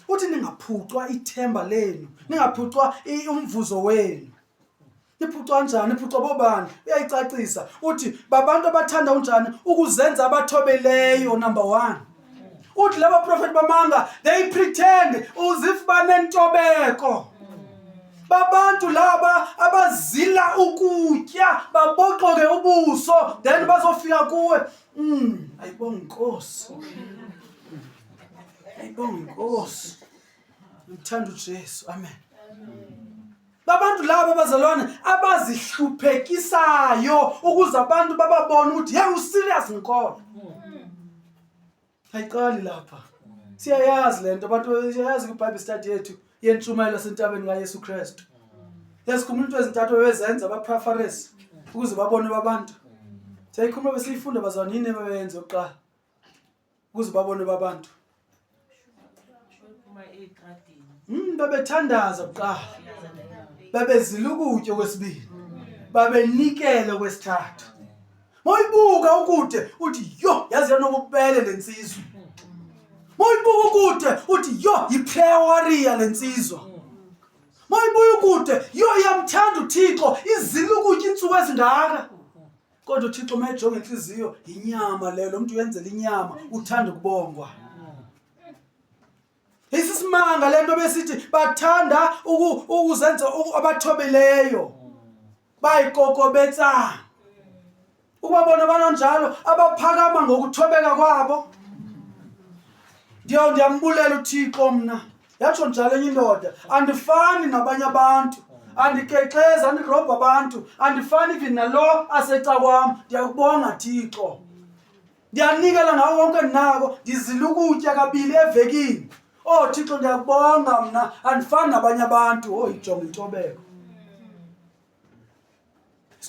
uthi ningaphucwa ithemba lenu ningaphucwa umvuzo wenu niphucwa njani niphucwa bobani uyayicacisa uthi babantu abathanda unjani ukuzenza abathobeleyo number one uthi laba profeti bamanga they pretend as if banentobeko babantu laba abazila ukutya baboxoke ubuso then bazofika kuwe mm ayibonga inkosi ayibonga inkosi ngithanda uJesu amen babantu laba bazalwane abazihluphekisayo ukuze abantu bababone ukuthi hey userious ngenkolo ayiqali lapha siyayazi le nto abantu siyayazi kwi-bible study yethu yentshumayelo sentabeni kayesu kristu yasikhumbula into ezintathu bebezenza abaprafaresi ukuze babone babantu siyayikhumbula besiyifunda bazalwane yini ebebeyenze yokuqala ukuze babone babantu babethandaza kuqala babezila ukutya okwesibili babenikele okwesithathu Moyibuka ukude uthi yho yazi yanobubele le nsizwa. Moyibuka ukude uthi yho yi-prayer warrior le nsizwa. Moyibuka ukude yho iyamthanda uThixo izila ukutya iintsuku ezingaka. Kodwa uThixo mayejonga intliziyo yinyama leyo lo mntu uyenzela inyama uthanda ukubongwa. Isisimanga le nto besithi bathanda ukuzenza abathobileyo bayikokobetsana ukuba bona banonjalo abaphakama ngokuthobeka kwabo ndiyo ndiyambulela uthixo mna yatsho njalo enye indoda andifani nabanye abantu andikexeza andirobha abantu andifani even nalo asecakwam ndiyakubonga thixo ndiyanikela ngawo wonke ndinako ndizila ukutya kabili evekini oh thixo ndiyakubonga mna andifani nabanye abantu oh ijonga intobeko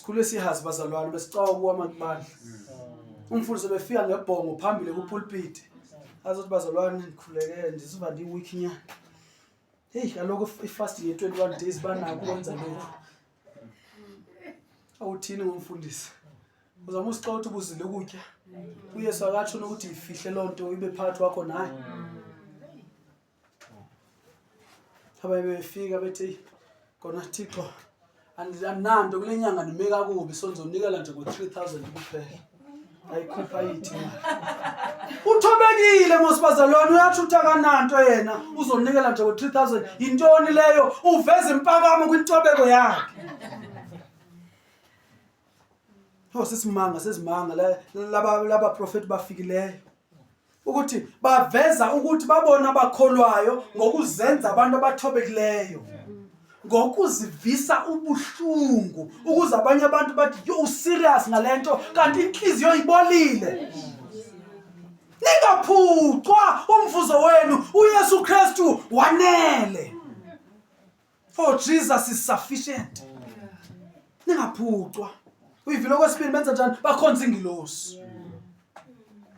Sikhule sihazi bazalwane besicawa kuwa amabandla. Umfundisi befika ngebhongo phambili kupulpit. Azothi bazalwane ndikhuleke ndiziva ndiweak nyana. Hey kaloku ifasting ye-21 days banako ukwenza lokhu. Awuthini ngomfundisi? Uzama usixoxa ukuthi ubuzile ukutya. UYesu akatsho nokuthi yifihle loo nto ibe phakathi kwakho naye. Abanye befika bethi kona Thixo andinanto kule nyanga ndime kakubi so ndizonikela nje ngo-3000 kuphela. Ayikhupha yithi imali. Uthobekile mos bazalwane uyatsho ukuthi akananto yena uzonikela nje ngo-3000 yintoni leyo uveza impakamo kwintobeko yakhe. Oh sesimanga sezimanga laba laba profeti bafikileyo ukuthi baveza ukuthi babona abakholwayo ngokuzenza abantu abathobekileyo ngokuzivisa ubuhlungu ukuze abanye abantu bathi yo userious ngalento kanti inhliziyo ibolile ningaphucwa umvuzo wenu uYesu Kristu wanele For Jesus is sufficient. Ningaphucwa. Uyivile okwesibini benza njani? Bakhonza ingilosi.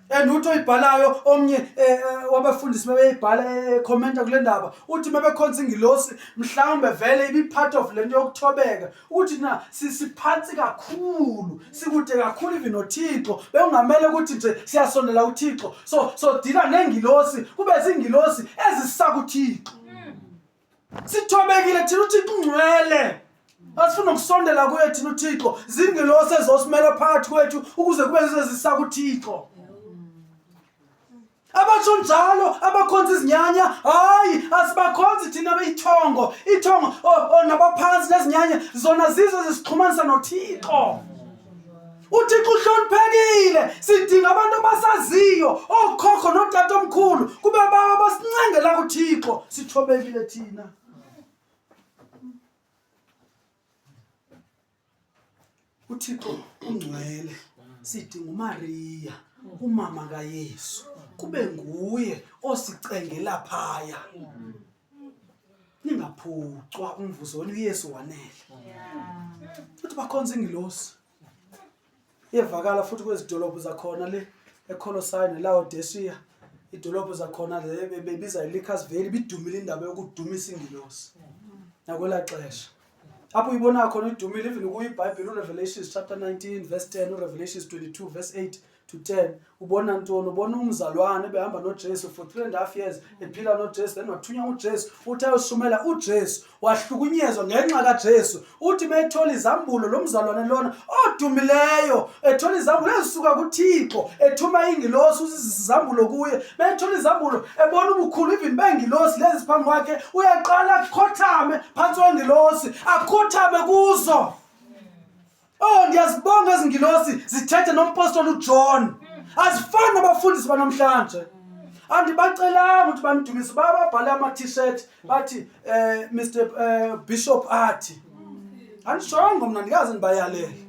And uthi oyibhalayo omnye eh, eh, wabafundisi bebeyibhala eh, commenta kule ndaba uthi mebekhonza ingilosi mhlawumbe vele ibi part of lento yokuthobeka ukuthi na siphansi kakhulu sikude kakhulu even noThixo bekungamele ukuthi nje siyasondela kuThixo so so dila nengilosi kube zingilosi ezisa kuThixo Sithobekile thina uThixo ungcwele. Asifuna ukusondela kuye thina uThixo. Zingilosi ezosimela phakathi kwethu ukuze kube zizisa kuThixo. Abatsho njalo abakhonza izinyanya, hayi asibakhonzi thina beyithongo. Ithongo oh, oh, nabaphansi nezinyanya zona zizo zisixhumanisa noThixo. uthixo uhloniphekile sidinga abantu abasaziyo ookhokho nootatomkhulu kube baba basincengela kuthixo sithobekile thina uthixo ungcwele sidinga umariya umama kayesu kube nguye osicengela phaya ningaphucwa umvuzo wenu uYesu wanele futhi bakhonza ingilosi iyevakala futhi kwezi dolophu zakhona le eKholosayi neLaodesiya idolophu zakhona le bebiza iLicas Valley ibidumile indaba yokudumisa ingilosi nakwelaa xesha apho uyibona khona idumile even kuyo ibhayibhile uRevelations chapter 19 verse 10 uRevelations 22 verse 8 to 10 ubona ntoni ubona umzalwane ebehamba nojesu for 3.5 years ephila nojesu then wathunywa ujesu uthi ayosumela ujesu wahlukunyezwa ngenxa kajesu uthi methola izambulo lo mzalwane lona odumileyo ethola izambulo ezisuka kuthixo ethuma ingilosi uzizisa izambulo kuye bethola izambulo ebona ubukhulu even bengilosi lezi phambi kwakhe uyaqala akhothame phansi kwengilosi akhothame kuzo Oh ndiyazibonga ezi ngilosi zithethe nompostoli uJohn. Azifani nabafundisi banamhlanje. Andibacelanga ukuthi bandidumise bababhale ama-t-shirt bathi eh Mr eh, Bishop athi. Andishongo mna ndikaze ndibayalele.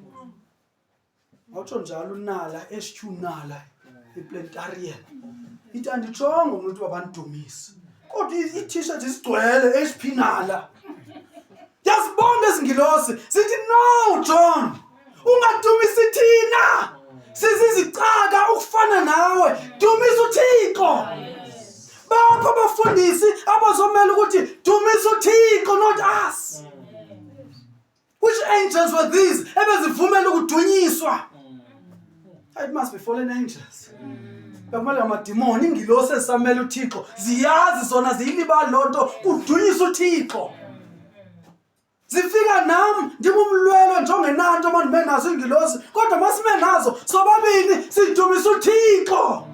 Awutsho njalo uNala HQ Nala iplantarian. Ithi anditshongo mna ukuthi babandidumise. Kodwa i-t-shirt isigcwele HP Nala. Ndiyazibonga ezi ngilosi zithi no John ungadumisi thina sizizicaka ukufana nawe dumisa uThixo bapho abafundisi abazomela ukuthi dumisa uThixo not us which angels were these ebezivumela ukudunyiswa it must be fallen angels bekumele amadimoni ingilosi ezisamele uthixo ziyazi zona ziyilibali loo nto kudunyisa uthixo zifika nam ndingumlwelo njengenanto uma ndibe nazo iingilosi kodwa uma sibe nazo sobabini sidumisa uthixo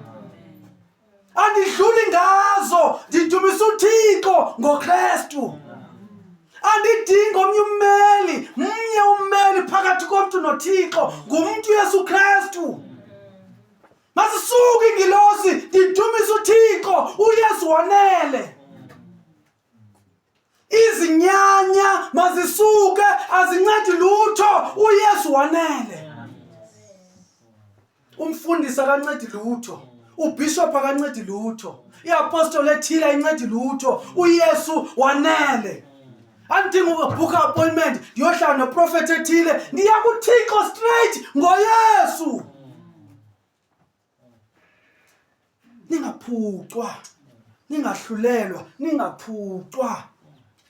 andidluli ngazo ndidumisa uthixo ngokrestu andidingi omnye ummeli mnye ummeli phakathi komntu nothixo ngumntu yesu krestu masisuke ingilosi ndidumisa uthixo uyesu wanele izinyanya mazisuke azincedi lutho uYesu wanele umfundisi akancedi lutho ubishop akancedi lutho iapostoli ethile ayincedi lutho uYesu wanele Andidingi ukubhukha appointment ndiyohlala neprofethi ethile, ndiya kuThixo straight ngoYesu. Ningaphucwa, ningahlulelwa, ningaphucwa.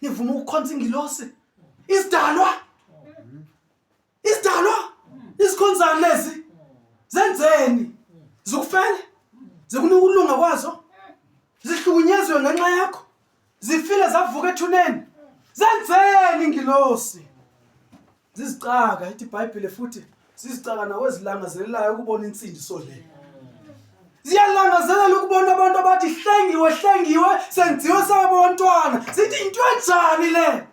Nivuma ukukhonza ingilosi, isidalwa, isidalwa, izikhonzani lezi zenzeni? Zikufele, zikunika ukulunga kwazo, zihlukunyezwe ngenxa yakho, zifile zavuka ethuneni. Zenzeni ingilosi? Zizicaka, ithi iBhayibhile futhi zizicaka nawezilangazelelayo ukubona insindiso le. Ziyalangazelela ukubona abantu abathi hlengiwe, hlengiwe, senziwe sabantwana. Zithi into enjani le?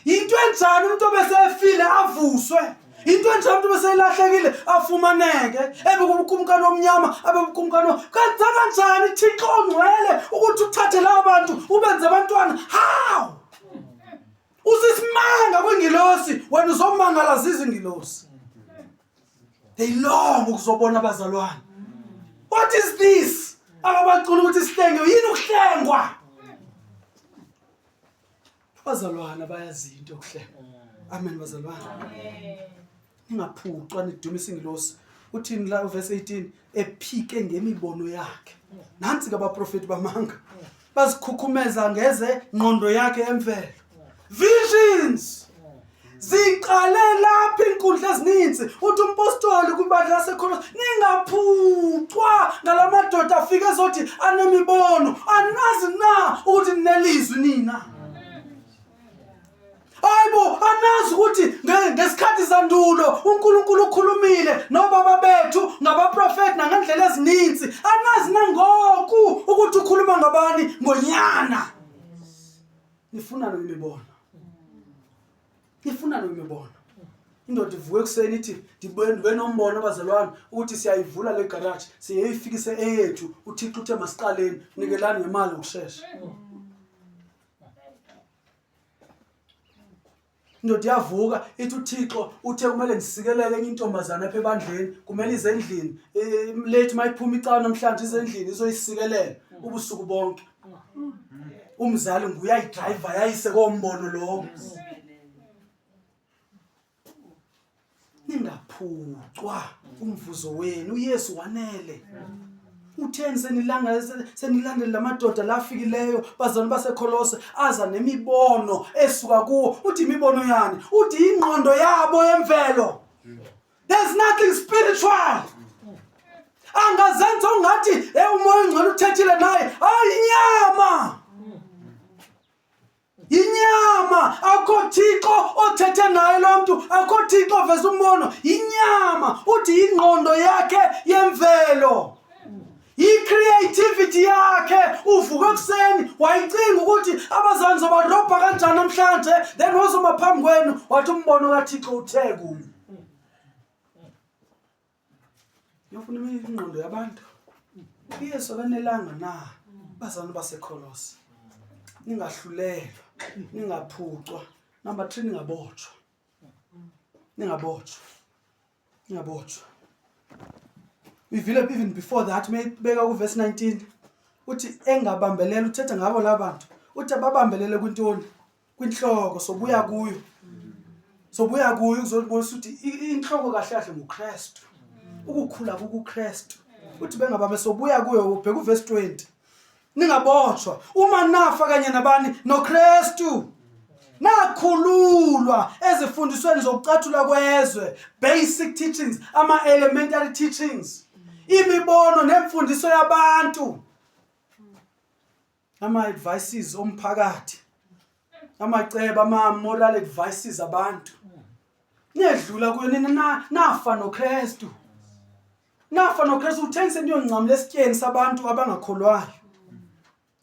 Into enjani umuntu obesefile avuswe? Into enjani umuntu obeselahlekile afumaneke? Ebe kubukumkani omnyama, abe bukumkani. Kwenza kanjani Thixo ongcwele ukuthi uthathe laba bantu ubenze abantwana? How? Usisimanga kwingilosi, wena uzomangala zizingilosi. They long ukuzobona abazalwane. What is this? Ababacula ukuthi sihlengiwe, yini ukuhlengwa? Abazalwane bayazi into yokuhlengwa. Amen bazalwane. Amen. Ningaphucwa nidumisa ingilosi. Uthini la verse 18? Ephike ngemibono yakhe. Nansi ke abaprofeti bamanga. Bazikhukhumeza ngeze ngqondo yakhe emvelo. Visions. Ziqale lapha inkundla ezininzi. Uthi umpostoli kwibandla laseKholose, ningaphucwa ngalamadoda afike ezothi anemibono. Anazi na ukuthi ninelizwi nina? Hayibo, anazi ukuthi ngesikhathi sandulo uNkulunkulu ukhulumile nobaba bethu ngabaprofeti nangendlela ezininzi. Anazi nangoku ukuthi ukhuluma ngabani ngonyana. Nifuna imibono. Nifuna imibono. Indoda ivuka ekuseni ithi ndibe nombono bazalwane ukuthi siyayivula le garage siyeyifikise eyethu uThixo uthe masiqaleni nikelani ngemali ngokushesha. Indoda iyavuka ithi uThixo uthe kumele ndisikelele enye intombazana apha ebandleni, kumele ize endlini lethi mayiphuma icala namhlanje ize endlini izoyisikelela ubusuku bonke. Umzali nguye ayidrayiva yayise kombono lowo. Ningaphucwa umvuzo wenu, uYesu wanele. Utheni senilanga senilandela lamadoda lafikileyo bazalwane baseKholose aza nemibono esuka kuwo. Uthi imibono yani? Uthi ingqondo yabo yemvelo. There's nothing spiritual. Angazenza ungathi hey umoya ongcwele uthethile naye. Hayi inyama. Yinyama, akho Thixo othethe naye lo mntu, akho Thixo oveza umbono, yinyama. Uthi yingqondo yakhe yemvelo, yi-creativity yakhe. Uvuka ekuseni wayicinga ukuthi abazali ngizobarobha kanjani namhlanje, then wazoma phambi kwenu wathi umbono kaThixo uthe kumi. Yofuna ingqondo yabantu. UYesu akanelanga na bazalwane baseKholose? Ningahlulelwa, ningaphucwa. Number 3, ningabotshwa. Ningabotshwa. Ningabotshwa. Uyivile even before that mayibeka kuverse 19 uthi engabambelela, uthetha ngabo labantu. Uthi ababambelele kwintoni? Kwinhloko. Sobuya kuyo, sobuya kuyo ukuzobonisa ukuthi inhloko kahle kahle nguKristu, ukukhula kukuKristu. Uthi bengababe sobuya kuyo. Ubheka uverse 20, ningabotshwa uma nafa kanye nabani? NoKristu, nakhululwa ezifundisweni zokucathula kwezwe, basic teachings, ama elementary teachings, imibono nemfundiso yabantu, ama-advices omphakathi, amacebo, ama-moral advices abantu. Niyedlula kuyo nina, nafa noKristu, nafa noKristu. Utheni seniyongcamla esityeni sabantu abangakholwayo?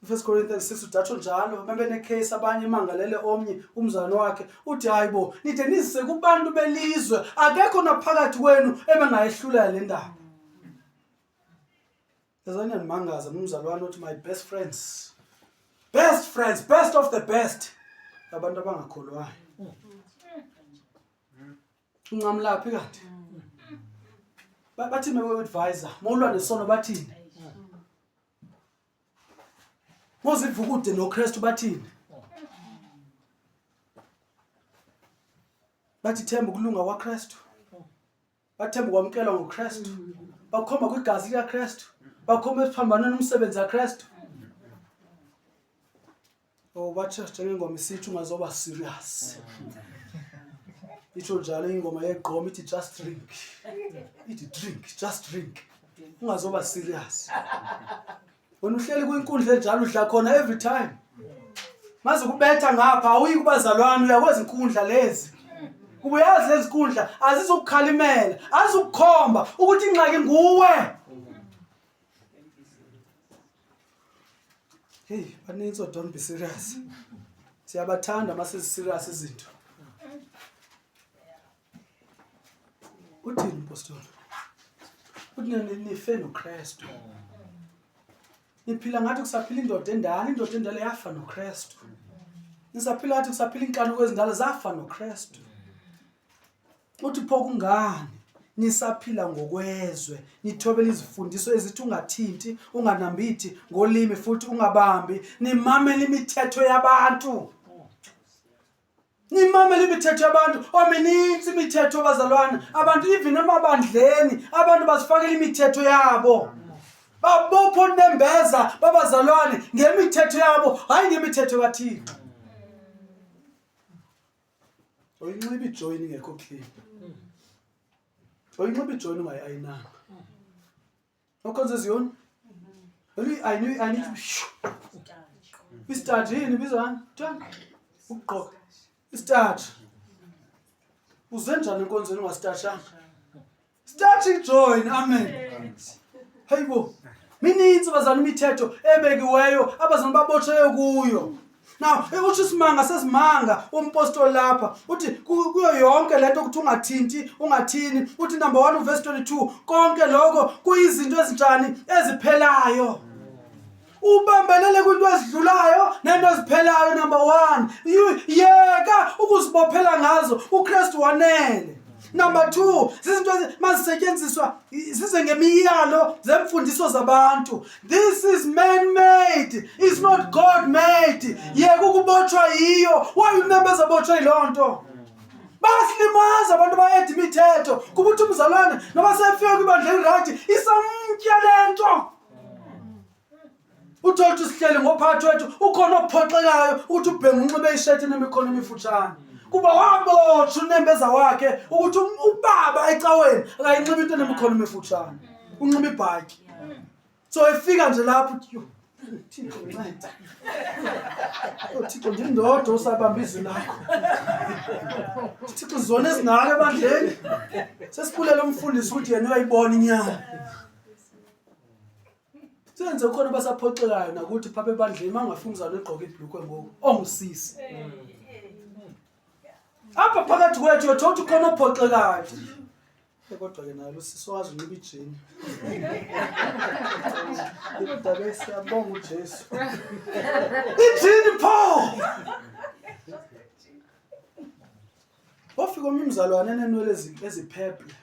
First Corinthians 6 udatsho njalo. Bebenecase abanye emangalele omnye umzalwane wakhe, uthi hayi bo, nide nizise kubantu belizwe, akekho naphakathi kwenu ebengayehlula le ndaba. Yazani yandimangaza umzalwane othi my best friends, best friends, best of the best, abantu abangakholwayo. Uncamlaphi kanti? Bathini advisor mawulwa nesono? Bathini mozivukude noKristu? Bathini? Bathi themba ukulunga kwaKristu. Bathemba ukwamkelwa nguKristu. Bakhomba kwigazi likaKristu. Bakhomba esiphambanweni umsebenzi kaKristu. Oh bathi njengengoma isithi ungazoba serious. Itsho njalo ingoma yegqom ithi just drink. Ithi drink, just drink. Ungazoba serious. Wena uhleli kwinkundla enjalo udla khona every time. Maze kubetha ngapha awuyi kubazalwane uya kwezinkundla lezi. Kuba uyazi lezi nkundla azizukukhalimela, azizukukhomba ukuthi ingxaki nguwe. Hey, baninzi o don't be serious. Siyabathanda mase serious izinto. Uthini mpostoli? Uthi nife noKristu. Niphila ngathi kusaphila indoda endala, indoda endala yafa noKristu. Nisaphila ngathi kusaphila inkanuko ezindala zafa noKristu. Uthi pho kungani nisaphila ngokwezwe nithobela izifundiso ezithi ungathinti unganambithi ngolimi futhi ungabambi nimamele imithetho yabantu Nimamele imithetho yabantu omininzi imithetho bazalwana abantu even emabandleni abantu bazifakela imithetho yabo babopha onembeza babazalwane ngemithetho yabo hayi ngemithetho kaThixo oyinxiba ijoyini ingekho clean oyinxiba ijoyini ungayi-ayinanga Okhonza eziyoni? I need Istarch yini bizani? Thani? Ukugqoka. Istarch. Uze njani enkonzweni ungastarchanga? Starch join. Amen. Hayibo. Mininzi bazana imithetho ebekiweyo abazana babotshweyo kuyo. Now, utsho isimanga sesimanga umpostoli lapha uthi kuyo yonke lento ukuthi ungathinti ungathini uthi number 1 uverse 22 konke lokho kuyizinto ezinjani eziphelayo ubambelele kwinto ezidlulayo nento eziphelayo number 1 yeka ukuzibophela ngazo uKristu wanele Number 2 zizinto mazisetyenziswa zize ngemiyalo zemfundiso zabantu. This is man made, is not God made. Yeka ukubotshwa yiyo. Why unembeza botshwa yiloo nto? Basilimaza abantu bayeda imithetho. Kuba uthi umzalwane noba sefike kwibandla elirayithi isamtya le nto. Uthole ukuthi sihleli ngophathi wethu ukhona ophoxekayo ukuthi ubhengu unxibe ishethi nemikhono emifutshane kuba wabotshwa unembeza wakhe ukuthi um, ubaba ecaweni akayinxiba into nemikhono emifutshane unxiba ibhatyi so efika nje lapho uthi Thixo nceda Thixo ndindodwa osabamba izwi lakho Thixo zona ezingaka ebandleni sesibulela umfundisi ukuthi yena uyayibona inyama Senze khona basaphoxekayo nakuthi phapha ebandleni mangafika umzalwane egqoke ibhlukwe ngoku ongusisi. Apha phakathi kwethu uyothola ukuthi khona ophoxekayo. Eh, kodwa ke naye usisi wazi unxiba ijini. Kodwa ke siyabonga uJesu. Ijini pho! Wafika omnye umzalwane enenwele ezipheple.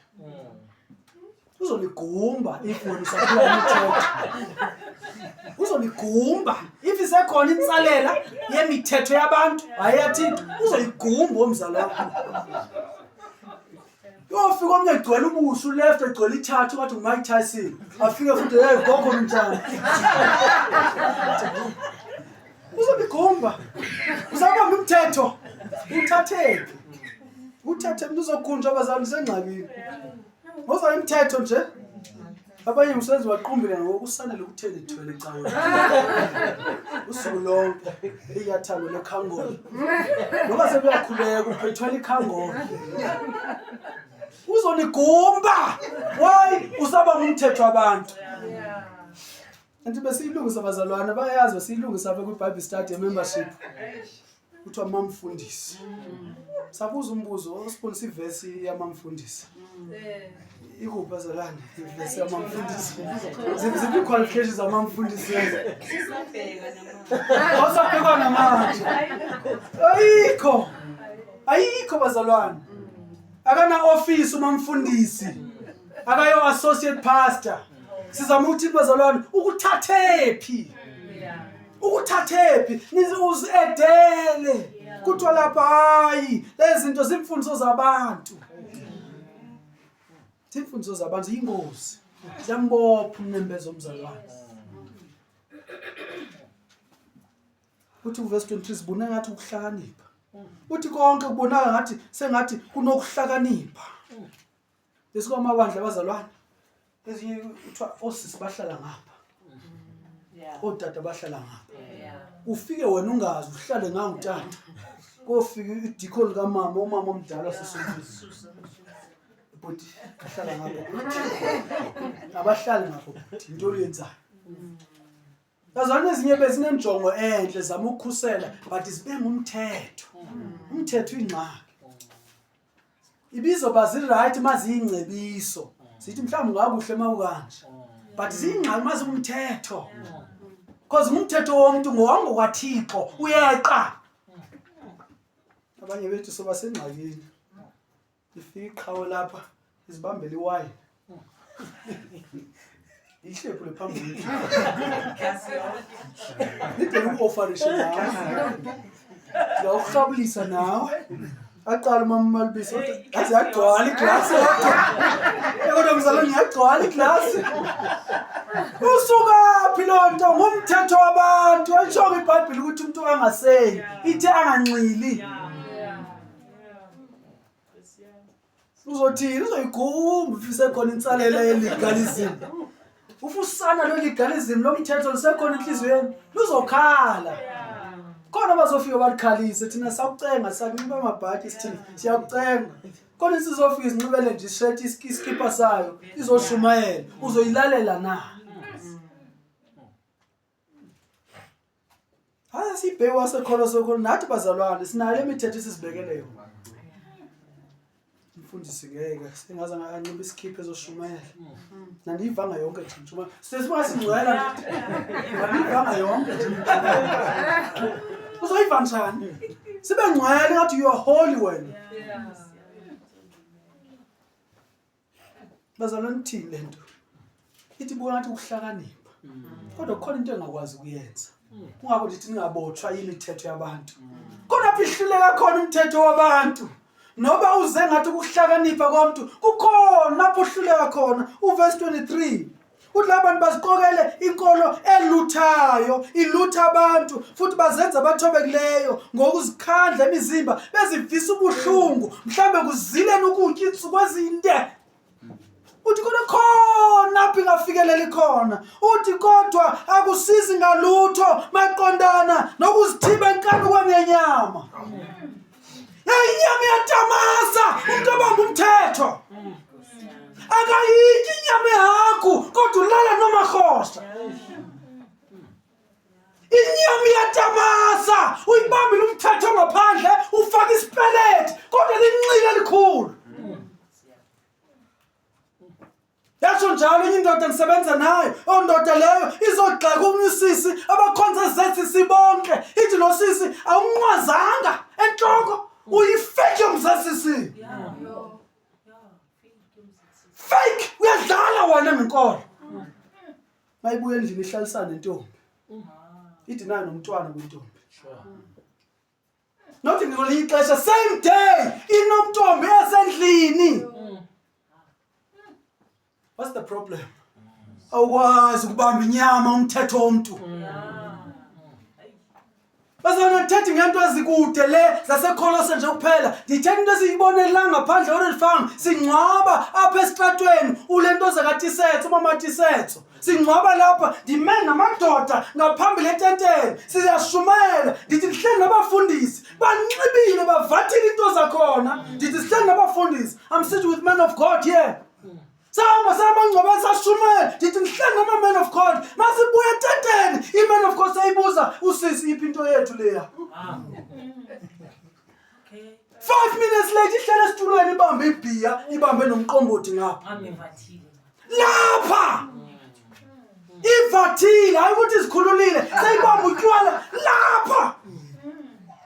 Uzoligumba if wena usaphila imithetho. Uzoligumba if isekhona intsalela yemithetho yabantu hayi yaThixo uzoyigumba omzalwane. Yofika omnye egcwele ubusu left egcwele ithathu ngathi nguMike Tyson. Afike futhi hey gogo mntana. Uzobigumba. Uzabamba umthetho. Uthathephi? Uthathe umuntu uzokhunjwa abazali usengxakini. Ngoza imithetho nje. Abanye umsebenzi waqumbile ngoku usanele ukutheni ithwele ecaweni. Usuku lonke iyathalo lekhangolo. Noma sekuyakhuleka uphethwele ikhangolo. Uzonigumba. Why usaba ngumthetho wabantu? Anti besiyilungisa bazalwane bayazi besiyilungisa apha kwi-Bible study membership. Kuthiwa mamfundisi. Sabuza umbuzo osibonisa ivesi yamamfundisi. Ikuphi bazalwane ivesi yamamfundisi? Ziphi ii-qualifications zamamfundisi? Awusabhekwa namanje. Ayikho. Ayikho bazalwane. Akana office umamfundisi. Akayo associate pastor. Sizama ukuthi bazalwane ukuthathephi? Ukuthathephi? Nize uziedele. Kuthiwa lapha hayi, lezi zinto zimfundiso zabantu. Zimfundiso zabantu ziyingozi. Ziyambopha unembeza omzalwane. Uthi uverse 23 sibone ngathi ukuhlakanipha. Uthi konke kubonakala ngathi sengathi kunokuhlakanipha. Lesikwamabandla abazalwane. Ezinye kuthiwa osisi bahlala ngapha. Otata bahlala ngapha. Ufike wena ungazi uhlale ngangutata. Kofika idikoni kamama, umama omdala sesontweni. Bhuti ahlala ngapha. Abahlali ngapha bhuti, into oyenzayo. Yazona ezinye bezinenjongo enhle zama ukukhusela but zibe ngumthetho. Umthetho uyingxaki. Ibizoba ziright maziyingcebiso. Sithi mhlawumbe ungakuhle mawukanje. But ziyingxaki mazingumthetho. Because ngumthetho womntu ngowangokwaThixo uyeqa. Abanye bethu soba sengxakini. Ifika iqhawe lapha izibambele iwayini. Ihlephule phambi kwethu. Nide uku-ofarishe nawe. Ndiyawurhabulisa nawe. Aqala umama uMalubisi yaze yagcwala iglasi kodwa. Kodwa mzalwane yagcwala iglasi. Usukaphi loo nto? Ngumthetho wabantu. Ayishongo iBhayibhile ukuthi umuntu angaseli, ithe anganxili. Uzothini? Uzoyigumba ufise khona insalela yelegalism. Ufusana lo legalism lo mthetho lusekhona enhliziyweni luzokhala. Khona bazofika balikhalise thina sakucenga sakunxiba amabhatyi sithini siyakucenga. Khona isizofika isinxibele nje ishirt iskipa sayo izoshumayela uzoyilalela na? Hayi sibheke wasekholo sokholo nathi bazalwane sinayo le mithetho esizibekele yona. Mfundisi ngeke sengaze anxiba isikhipha ezoshumayela. Nandiyivanga yonke nje ntshumayela. Sesibuka singcwela nje. Nandiyivanga yonke nje. Uzoyiva njani? Sibe ngcwele ngathi you are holy wena. Bazalwane ithini le nto? Ithi buka ngathi ukuhlakanipha. Kodwa kukhona into engakwazi ukuyenza. Kungakho ndithi ningabotshwa yimithetho yabantu. Khona phi ihluleka khona umthetho wabantu. Noba uze ngathi ukuhlakanipha komuntu kukhona lapho uhluleka khona. Uverse 23 Uthi laba bantu baziqokele inkolo eluthayo, ilutha abantu futhi bazenza abathobekileyo ngokuzikhandla imizimba bezivisa ubuhlungu, mhlambe kuzileni ukutya iintsuku ezinde. Uthi kodwa khona apho ingafikeleli khona. Uthi kodwa akusizi ngalutho maqondana nokuzithiba enkanukweni yenyama. Hey, inyama iyatamasa umuntu obamba umthetho. Akayityi inyama yehagu kodwa ulala nomarhosha. Inyama iyatamasa uyibambile umthetho ngaphandle ufaka isipeleti kodwa linxile elikhulu. Yasho njalo enye indoda engisebenza nayo, ondoda leyo izogxeka omunye usisi abakhonza ZCC bonke. Ithi lo sisi awumnqwazanga enhloko, uyifake yomZCC. Fake, uyadlala wena ngenkolo. Mayibuya endlini ihlalisana nentombi. Ithi nayo nomntwana kwintombi. Not ngelinye ixesha same day inomntombi esendlini. What's the problem? Awukwazi ukubamba inyama umthetho womntu. Bazalwane ndithethi ngento ezikude le zasekholose nje kuphela. Ndithetha into esiyibonela ngaphandle Orange Farm. Singcwaba apha esitratweni ule nto zakaTisetso umama Tisetso. Singcwaba lapha ndime namadoda ngaphambili etenteni siyashumayela ndithi ndihleli nabafundisi banxibile bavathile into zakhona ndithi sihleli nabafundisi I'm sitting with men of God here sahamba samangcwaba sashumayela ndithi ndihleli nama-man of God masibuya etenteni i-man of God seyibuza usisi iphi into yethu leya 5 minutes late ihlele esitulweni ibambe ibhiya ibambe nomqombothi ngapha lapha ivathile hayi ukuthi izikhululile seyibamba utywala lapha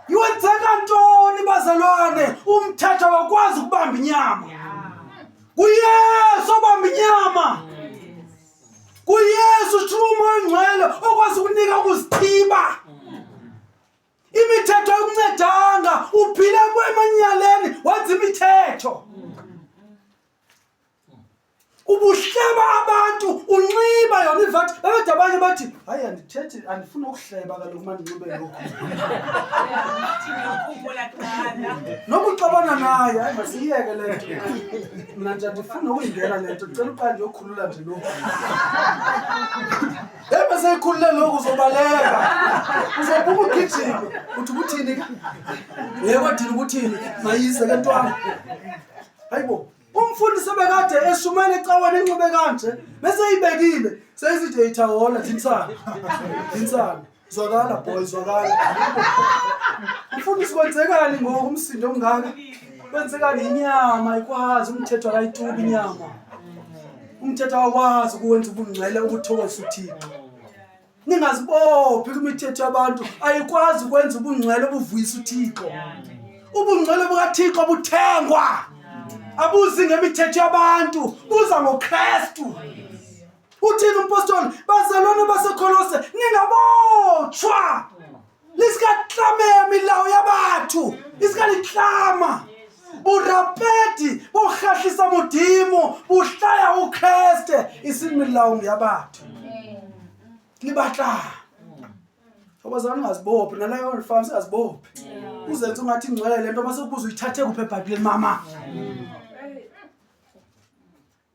iwenzeka ntoni bazalwane umthetho awakwazi ukubamba inyama kuyesu obamba inyama kuyesu through umoya ongcwele okwazi ukunika ukuzithiba. Imithetho ayikuncedanga, uphile emanyaleni wenza imithetho. Ubuhleba abantu unxiba yona ivathi. Babede abanye bathi hayi andithethi, andifuni ukuhleba kaloku uma ndinxibe lokhu. Noba uxabana naye, hayi masiyiyeke le nto. Mna nje andifuni nokuyingena le nto, ndicela uqala ndiyokhulula nje lokhu. Heyi maseyikhulule lokhu uzobaleka. Uzobuka ugijima. Uthi ubuthini ke? Yebo dini ubuthini? Mayize ke ntwana. Hayibo. Umfundisi obekade eshumayela ecaweni enxibe kanje bese eyibekile seyisithi eyithawola thinsana. Thinsana. Zwakala boy zwakala. Umfundisi kwenzekani ngoku umsindo omngaka? Kwenzekani inyama ikwazi umthetho akayitubi inyama. Umthetho awakwazi ukuwenza ubungcwele ukuthokozisa uThixo. Ningazibophi kwimithetho yabantu, ayikwazi ukwenza ubungcwele obuvuyisa uThixo. Ubungcwele bukaThixo buthengwa. Abuzi ngemithetho yabantu, buza ngoKristu. Uthini umpostoli? Bazalwane baseKolose, ningabotshwa. Lisikaklameya milawo ya batho, isikalitlama. Borapedi bo kgahlisa Modimo, bo hlaya ho Kreste, e seng melaong ya batho. Le batlang. Abazalwane ungazibophi, naleyo farm singazibophi. Uzenze ungathi ingcwele lento mase kubuza uyithathe kuphi eBhayibhelini mama.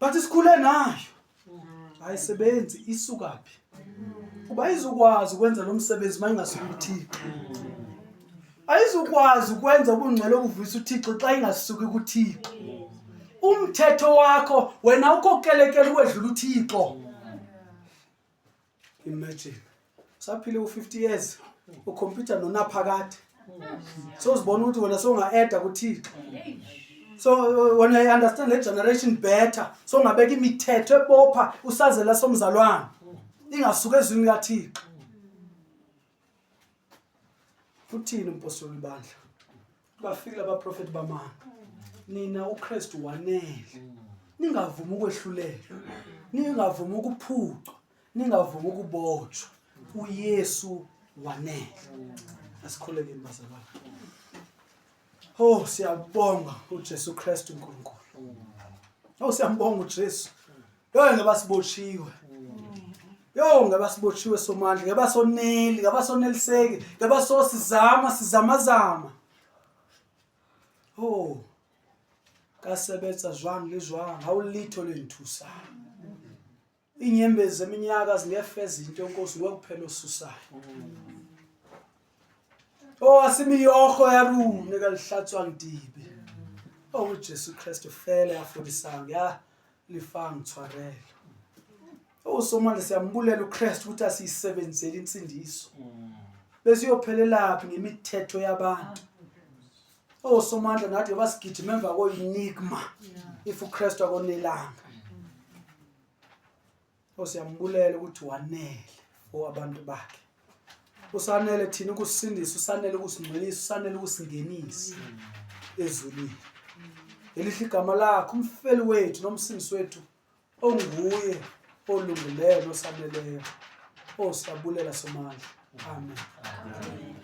But sikhule nayo. Ayisebenzi isukaphi? Kuba ayizukwazi ukwenza lo msebenzi uma ingasuki kuThixo. Ayizukwazi ukwenza ubungcwele obuvuyisa uThixo xa ingasuki kuThixo. Umthetho wakho wena ukhokelekela ukwedlula uThixo. Imagine. Usaphile u-50 years ukhompyutha nonaphakade. Sozibona ukuthi wena sowunga-eda kuThixo. So when I understand the generation better, so ngabeka imithetho ebopha usazela somzalwane. Ingasuka ezwini likaThixo. Uthini umpostoli bandla? Bafikile abaprofeti bamanga. Nina uKristu wanele. Ningavumi ukwehlulelwa. Ningavumi ukuphucwa. Ningavumi ukubotshwa. uYesu wanele. Asikhulekeni bazalwane. Oh siyabonga uJesu Kristu uNkulunkulu. Oh siyambonga uJesu. Yho ngeba siboshiwe. Yho ngeba siboshiwe somandla, ngeba soneli, ngeba soneliseki, ngeba sosizama sizamazama. Oh ka sebetsa jwang le jwang ha o letho le nthusang. Inyembezi zeminyaka zingefeza into Nkosi nguwe kuphela osusayo. Oh asimiyoho ya rona ka lihlatswang dibe. Oh Jesu Kristu fela ya fodisang ya lefang tshwarelo. Oh somandla siyambulela uKristu ukuthi asiyisebenzele insindiso. Besiyophelelaphi ngemithetho yabantu. Oh somandla nathi ngoba sigijima emva koyinigma if uKristu akonelanga. Oh siyambulela ukuthi wanele for abantu bakhe. Usanele thina ukusindisa, usanele ukusingcwelisa, usanele ukusingenisa ezulwini. Elihle igama lakhe, umfeli wethu nomsindisi wethu onguye olungileyo nosaneleyo. Oh siyabulela somandla. Amen. Amen.